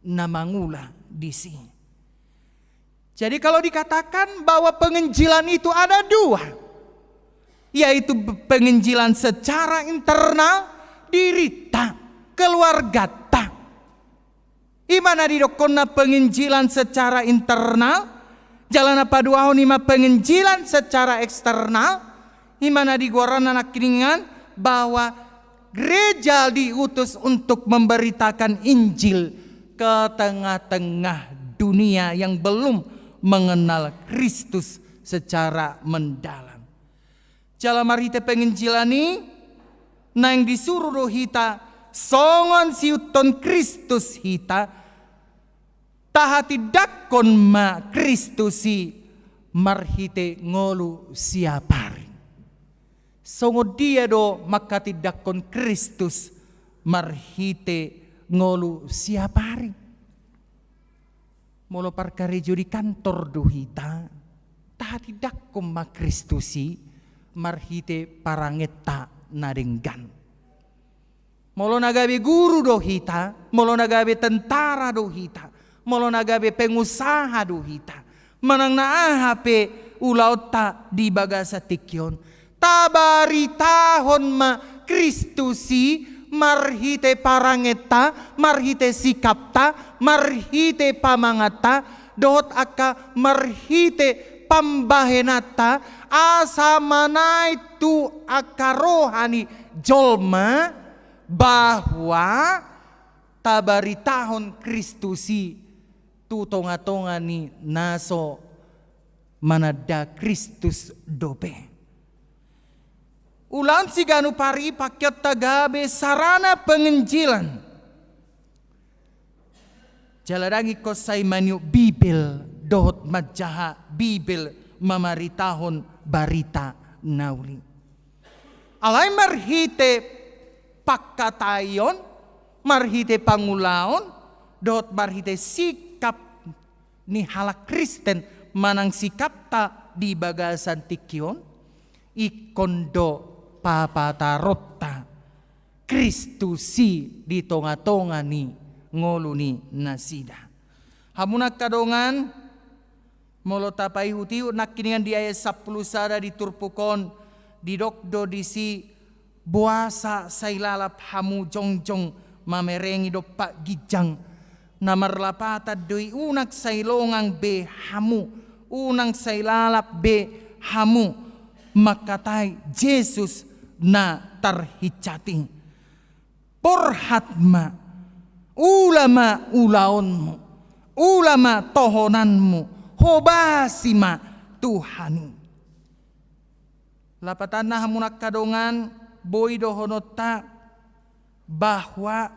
na mangula disi. Jadi kalau dikatakan bahwa penginjilan itu ada dua, yaitu penginjilan secara internal, dirinta, keluargata. I ma na didokkonna penginjilan secara internal, jala na paduahon i ma penginjilan secara eksternal, i ma na digoarna nangkiningan bahwa gereja diutus untuk memberitakan Injil ke tengah-tengah dunia yang belum mengenal Kristus secara mendalam. Jala marhite penginjilan i, naeng disuru do hita songon siihuthon Kristus hita, tahatindangkon ma Kristus i marhite ngolu siapari. Songon dia do mangkatindangkon Kristus marhite ngolu siapari? Molo parkarejo di kantor do hita, tahatindangkon ma Kristus i marhite parangenta na denggan. Molo na gabe guru do hita, molo na gabe tentara do hita, molo na gabe pengusaha do hita, manang na aha pe ulaonta di bagasan tingki on, tabaritahon ma Kristus i marhite parangenta, marhite sikapta, marhite pamanganta, dohot angka marhite pambahenanta asa manaek tu angka roha ni jolma bahwa tabaritahon Kristus i tu tonga-tonga ni na so mananda Kristus dope. Ulaon siganup ari i pangkeonta gabe sarana penginjilan. Jala ndang ingkon sai maniop Bibel dohot manjaha Bibel mamaritahon barita na uli. Alai marhite pangkataion, marhite pangulaon, dohot marhite sikap ni halak Kristen manang sikapta di bagasan tingki on, ingkon do papataronta Kristus i di tonga-tonga ni ngolu ni nasida. Hamu na angka dongan, molo tapaihut-ihut nangkiningan di ayat sampulu sada di turpuk on, didok do disi, boasa sai lalap hamu jongjong mamerengi dompak ginjang, na marlapatan do i unang sai longang be hamu, unang sai lalap be hamu, mangkatai Jesus na tarhincat i. Borhat ma, ula ma ulaonmu, ula ma tohonanmu, hobasi ma Tuhan i. Lapatanna hamu na angka dongan, boi dohononta bahwa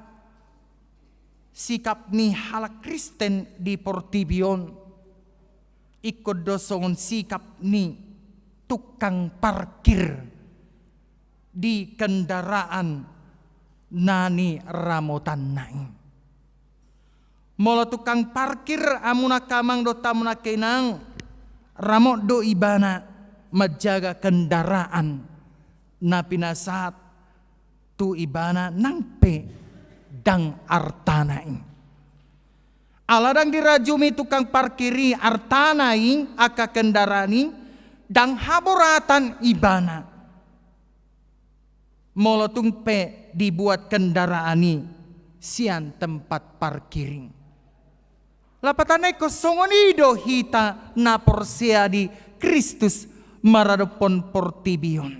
sikap ni halak Kristen di portibi on ingkon do songon sikap ni tukang parkir di kendaraan na niramotanna i. Molo tukang parkir hamu na angka amang dohot hamu na angka inang, ramot do ibana manjaga kendaraan na pinasahat tu ibana nang pe ndang artana i. Ala ndang dirajumi tukang parkir i artana i, angka kendaraan i, ndang haboratan ibana molo tung pe dibuat kendaraan i sian tempat parkir i. Lapatanna ingkon songon i do hita na porsea di Kristus maradophon portibi on.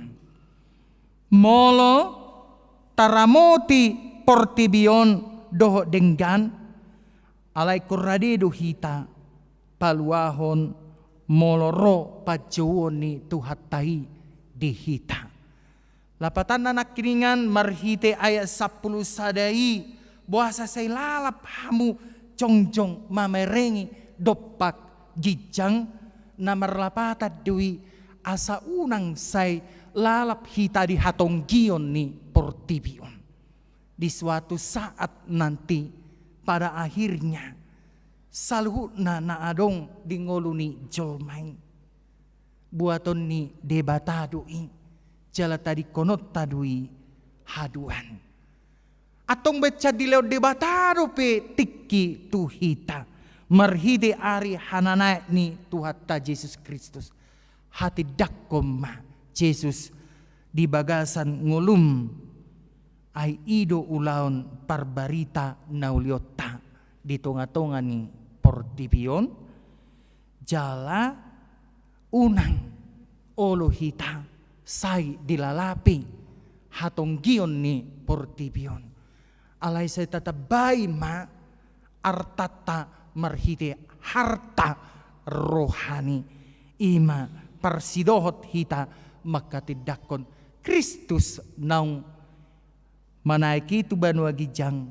Molo taramoti portibi on dohot denggan, alai ingkon rade do hita paluahon molo ro panjouon ni Tuhanta i di hita. Lapatanna nangkiningan marhite ayat sampulu sada i, boasa sai lalap hamu jongjong mamerengi dompak ginjang, na marlapatan do i asa unang sai lalap hita di hatonggion ni portibi on. Di suatu saat nanti, pada akhirnya, saluhutna na adong di ngolu ni jolma i buaton ni Debata do i, jala tadingkononta do i haduan. Antong baen dilehon Debata dope tingki tu hita marhite ari hananaek ni Tuhanta Jesus Kristus. Hatindangkon ma Jesus di bagasan ngolum, ai i do ulaon parbarita na ulionta di tonga-tonga ni portibi on. Jala unang olo hita sai dilalapi hatonggion ni portibi on. Alai sai tatambai ma artanta marhite harta rohani, i ma parsidohot hita mangkatindangkon Kristus naung manaek i tu banua ginjang,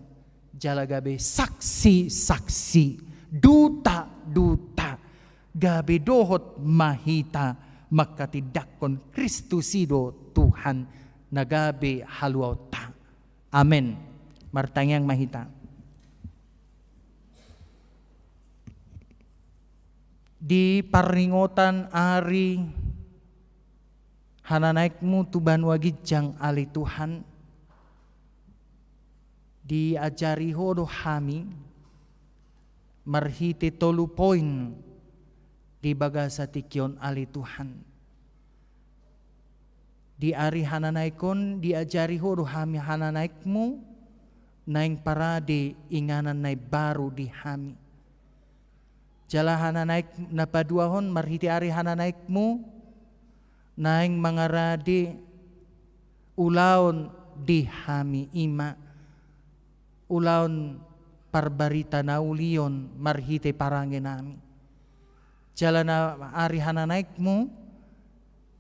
jala gabe saksi-saksi, duta-duta, gabe dohot ma hita mangkatindangkon Kristus i do Tuhan na gabe haluaonta. Amen. Martangiang ma hita. Di parningotan ari hananaekmu tu banua ginjang ale Tuhan, diajari Ho do hami marhite tolu poin di bagasan tingki on ale Tuhan. Di ari hananaek on diajari Ho do hami hananaekmu, naeng parade inganan na imbaru di hami. Jala hananaek na paduahon, marhite ari hananaekmu naeng mangarade ulaon di hami, i ma ulaon parbarita na uli on marhite parangenami. Jala na ari hananaekmu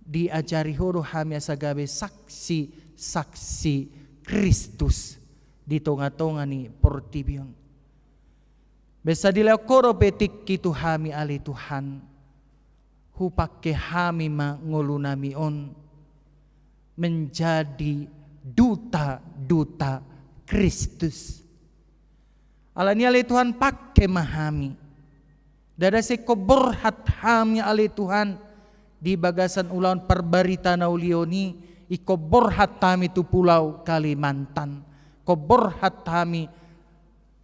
diajari Ho do hami asa gabe saksi-saksi Kristus di tonga-tonga ni portibi on. Baen dilehon Ho dope tingki tu hami, ale Tuhan, hupangke hami ma ngolunami on menjadi duta-duta Kristus. Alani i, ale Tuhan, pangke ma hami. Ndada sai ingkon borhat hami, ale Tuhan, di bagasan ulaon parbarita na uli on i, ingkon borhat hami tu Pulau Kalimantan. Ingkon borhat hami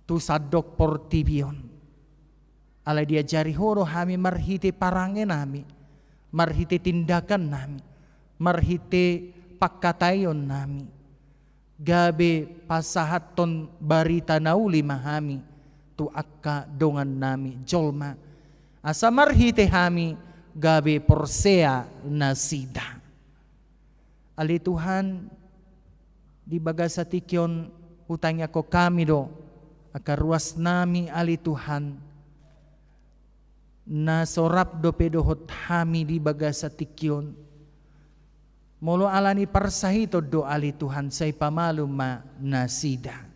tu sandok portibi on. Alai diajari Ho do hami marhite parangenami, marhite tindakannami, marhite pangkataionnami, gabe pasahathon barita na uli ma hami tu angka dongannami jolma, asa marhite hami gabe porsea nasida. Ale Tuhan, di bagasan tingki on hutangiangkon hami do angka ruasnami, ale Tuhan, na so rap dope dohot hami di bagasan tingki on. Molo alani parsahiton do, ale Tuhan, sai pamalum ma nasida.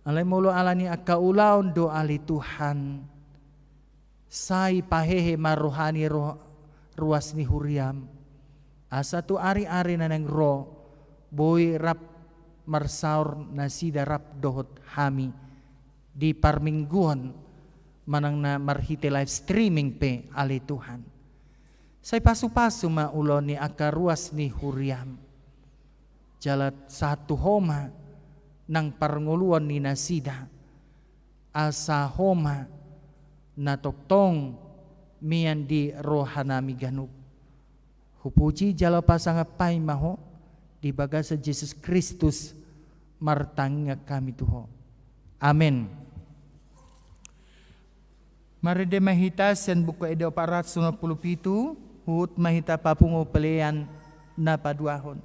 Alai molo alani angka ulaon do, ale Tuhan, sai pahehe ma roha ni ro-, ruas ni huriam, asa tu ari-ari na naeng ro boi rap marsaor nasida rap dohot hami di parmingguon manang na marhite live streaming pe, ale Tuhan. Sai pasu-pasu ma ulaon ni angka ruas ni huriam. Jala sahat tu Ho ma nang parngoluon ni nasida, asa Ho ma na tongtong mian di rohanami ganup. Hupuji jala hupasangap hami ma Ho, di bagasan Jesus Kristus martangiang hami tu Ho. Amen. Marende ma hita sian Buku Ende opat ratus onom pulu pitu, huhut ma hita papungu pelean na paduahon.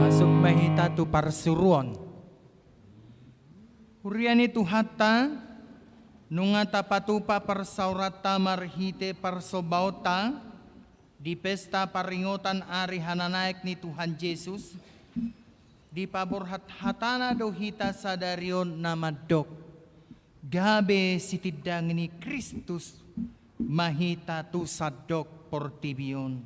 Masuk ma hita tu parsuruon. Huria ni Tuhanta, nunga tapatupa parsaoranta marhite parsombaonta, Di pesta paringotan ari hananaek ni Tuhan Jesus, dipaborhat hatana do hita sadari on na mandok, gabe sitindangi ni Kristus ma hita tu sandok portibi on.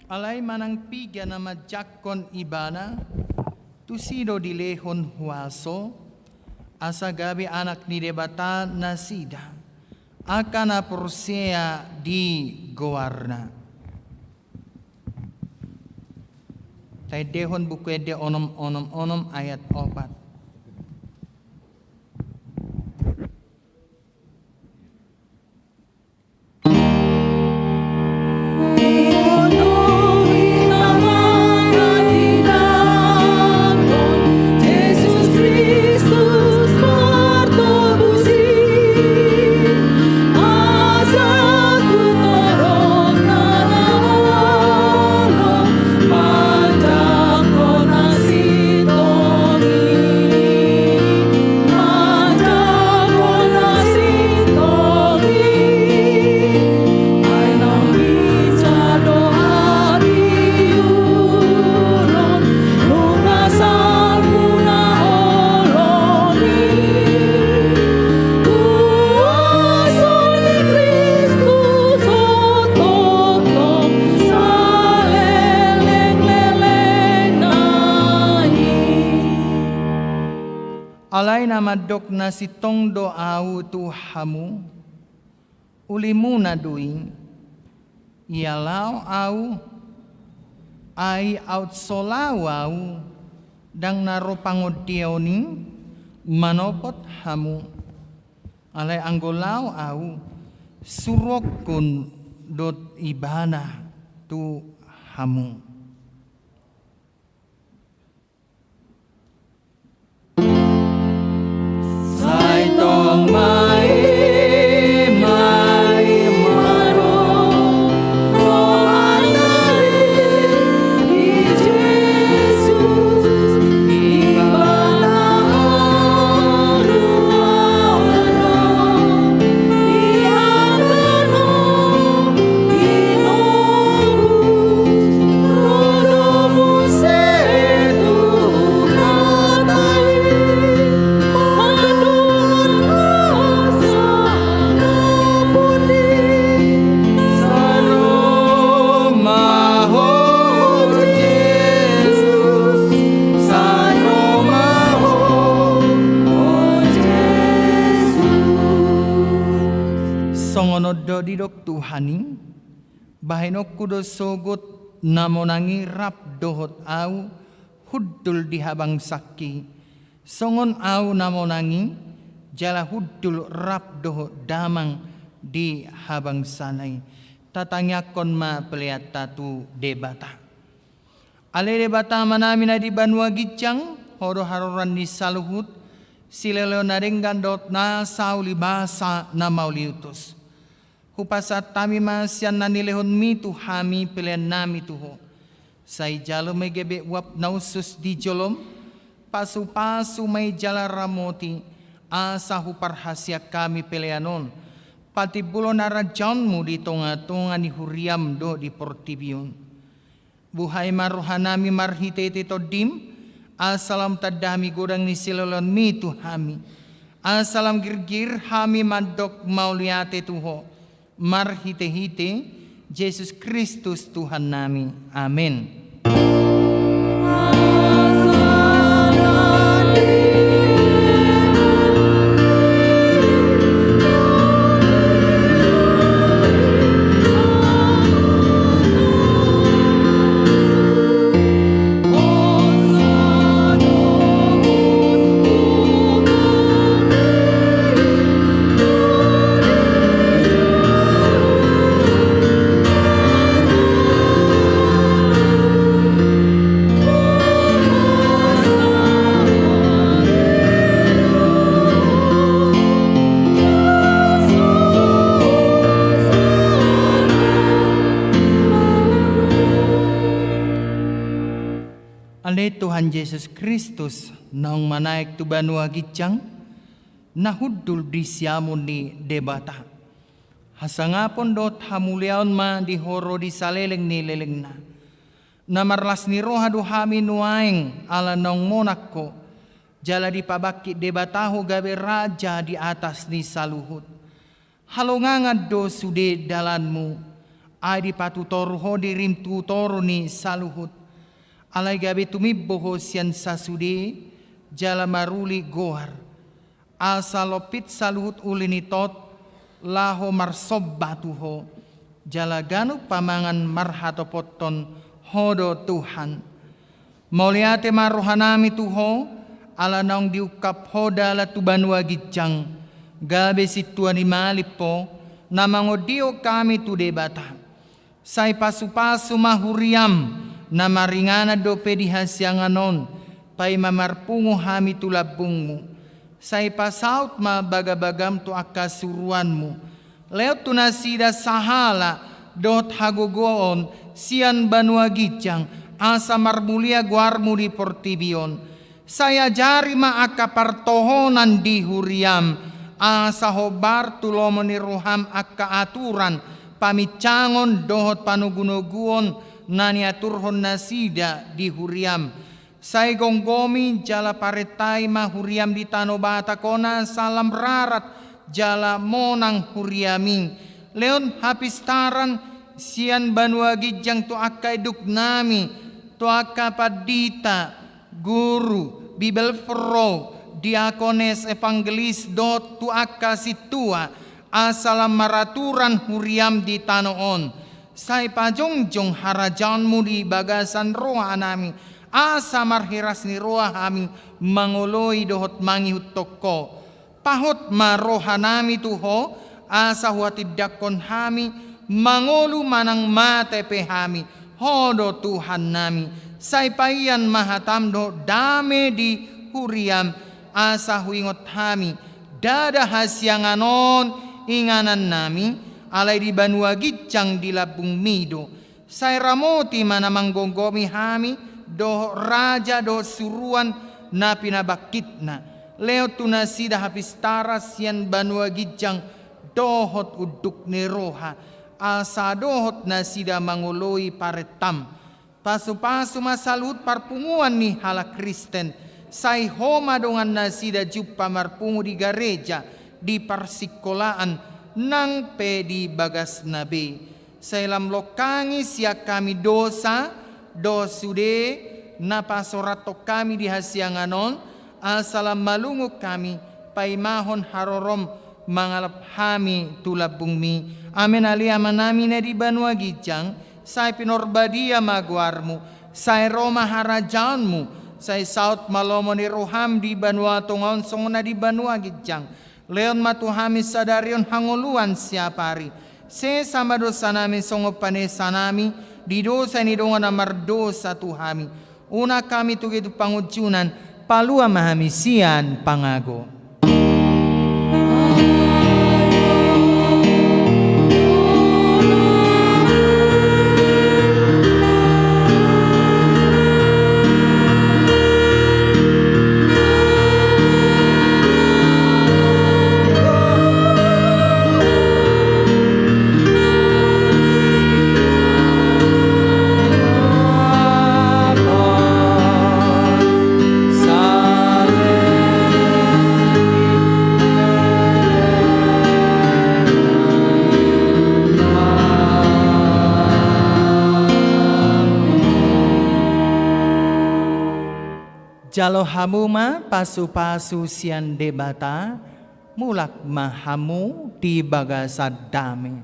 Alai manang piga na manjangkon Ibana, tusi do dilehon huaso, asa gabe anak ni Debata nasida, angka na porsea di goarna. Taendehon Buku Ende onom onom onom ayat opat. Alai na mandok na sintong do ahu tu hamu, ulimuna do i, ia laho ahu, ai aut so laho ahu, ndang na ro pangondiaon i manopot hamu. Alai anggo laho ahu, suruonkon do Ibana tu hamu. Sai tong ma i, ma i, ma i, Songon on do didok Tuhan i, bahenonku do sogot na monang i rap dohot ahu hundul di habangsangki, songon ahu na monang i jala hundul rap dohot damang di habangsana i. Tatangiangkon ma peleanta tu Debata. Ale Debata Amanami na di banua ginjang, Ho do haroroan ni saluhut, silehon na denggan dohot nasa uli basa na mauliutus. Hupasahat hami ma sian na nilehonMi tu hami peleannami tu Ho. Sai jalo ma i gabe uap na usus di jolom, pasupasu ma i jala ramoti, asa huparhaseang hami pelean on patimbulhon harajaonMu di tongatonga ni huriaM dohot di portibi on. Buhai ma rohanami marhitehite TondiM, asa lam tanda hami godang ni silehonMi tu hami, asa lam girgir hami mandok mauliate tu Ho, marhitehite Jesus Kristus Tuhannami. Amen. Tuhan Jesus Kristus naung manaek tu banua ginjang, na hundul di siamun ni Debata. Hasangapon dohot hamuliaon ma di Ho ro di saleleng ni lelengna. Na marlas ni roha do hami nuaeng ala naung monang Ho, jala dipabangkit Debata Ho gabe Raja di atas ni saluhut. Halongangan do sude dalanMu, ai dipatutoru Ho dirim tu toru ni saluhut. Alai gabe tumimbo Ho sian sasude, jala maruli goar. Asa lompit saluhut uli ni tot, laho marsomba tu Ho. Jala ganup pamangan marhatopothon Ho do Tuhan. Mauliate ma rohanami tu Ho, ala naung diungkap Ho dalan tu banua ginjang, gabe sintua ni malim Ho, na mangondihon hami tu Debata. Sai pasupasu ma huriaM, na maringanan dope di hasiangan on, paima marpungu hami tu lambungMu. Sai pasaut ma bagabagaM tu angka suruanMu. Lehon tu nasida sahala dohot hagogoon sian banua ginjang, asa marmulia goarMu di portibi on. Sai ajari ma angka partohonan di huriaM, asa hombar tu lomo ni rohaM angka aturan, paminsangon dohot panogunoguon na niaturhon nasida di huriaM. Sai gomgomi jala parentai ma huriaM di tano Batak on asa lam rarat jala monang huriaM i. Lehon hapistaran sian banua ginjang tu angka induknami, tu angka pandita, guru, Bible pro, diakones, evangelis, dohot tu angka sintua, asa lam maraturan huriaM di tano on. Sai pajongjong harajaonMu di bagasan rohanami, asa marhiras ni roha hami mangoloi dohot mangihuthon Ho. Pahot ma rohanami tu Ho, asa huhatindangkon hami mangolu manang mate pe hami, Ho do Tuhannami. Sai paian ma hataM dohot dame di huriaM, asa huingot hami, ndada hasiangan on inganannami, alai di banua ginjang di lambungMi do. Sai ramoti ma na manggomgomi hami, dohot raja dohot suruan na pinabangkitna. Lehon tu nasida hapistaran sian banua ginjang dohot unduk ni roha, asa dohot nasida mangoloi parentaM. Pasupasu ma saluhut parpunguan ni halak Kristen, sai Ho ma dongan nasida jumpa marpungu di gareja, di parsingkolaan, nang pe di bagasna be. Sai lam longkangi sian hami dosa dohot sude na pasorathon hami di hasiangan on, asa lam malungun hami paimahon haroroM mangalap hami tu lambungMi. Amen. Ale Amanami na di banua ginjang, sai pinarbadia ma goarMu, sai ro ma harajaonMu, sai saut ma lomo ni rohaM di banua tonga on songon na di banua ginjang. Lehon ma tu hami sadari on hangoluan siapari. Sesa ma dosanami songon panesanami di dosa ni dongan na mardosa tu hami. Unang hami togei tu pangunjunan, palua ma hami sian pangago. Jalo hamu ma pasupasu sian Debata, mulak ma hamu di bagasan dame.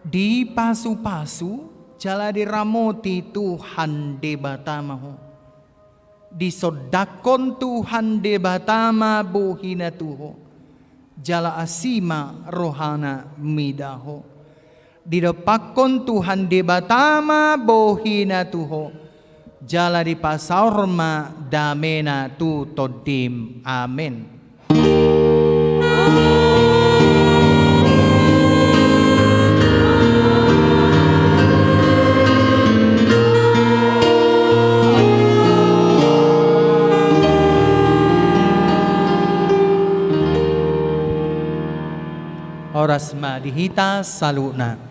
Dipasupasu jala diramoti Tuhan Debata ma ho. Disondangkon Tuhan Debata ma bohiNa tu ho, jala asi ma rohaNa mida ho. Didompakkon Tuhan Debata ma bohiNa tu ho, jala dipasaor ma dameNa tu tondim. Amen. di hita saluhutna.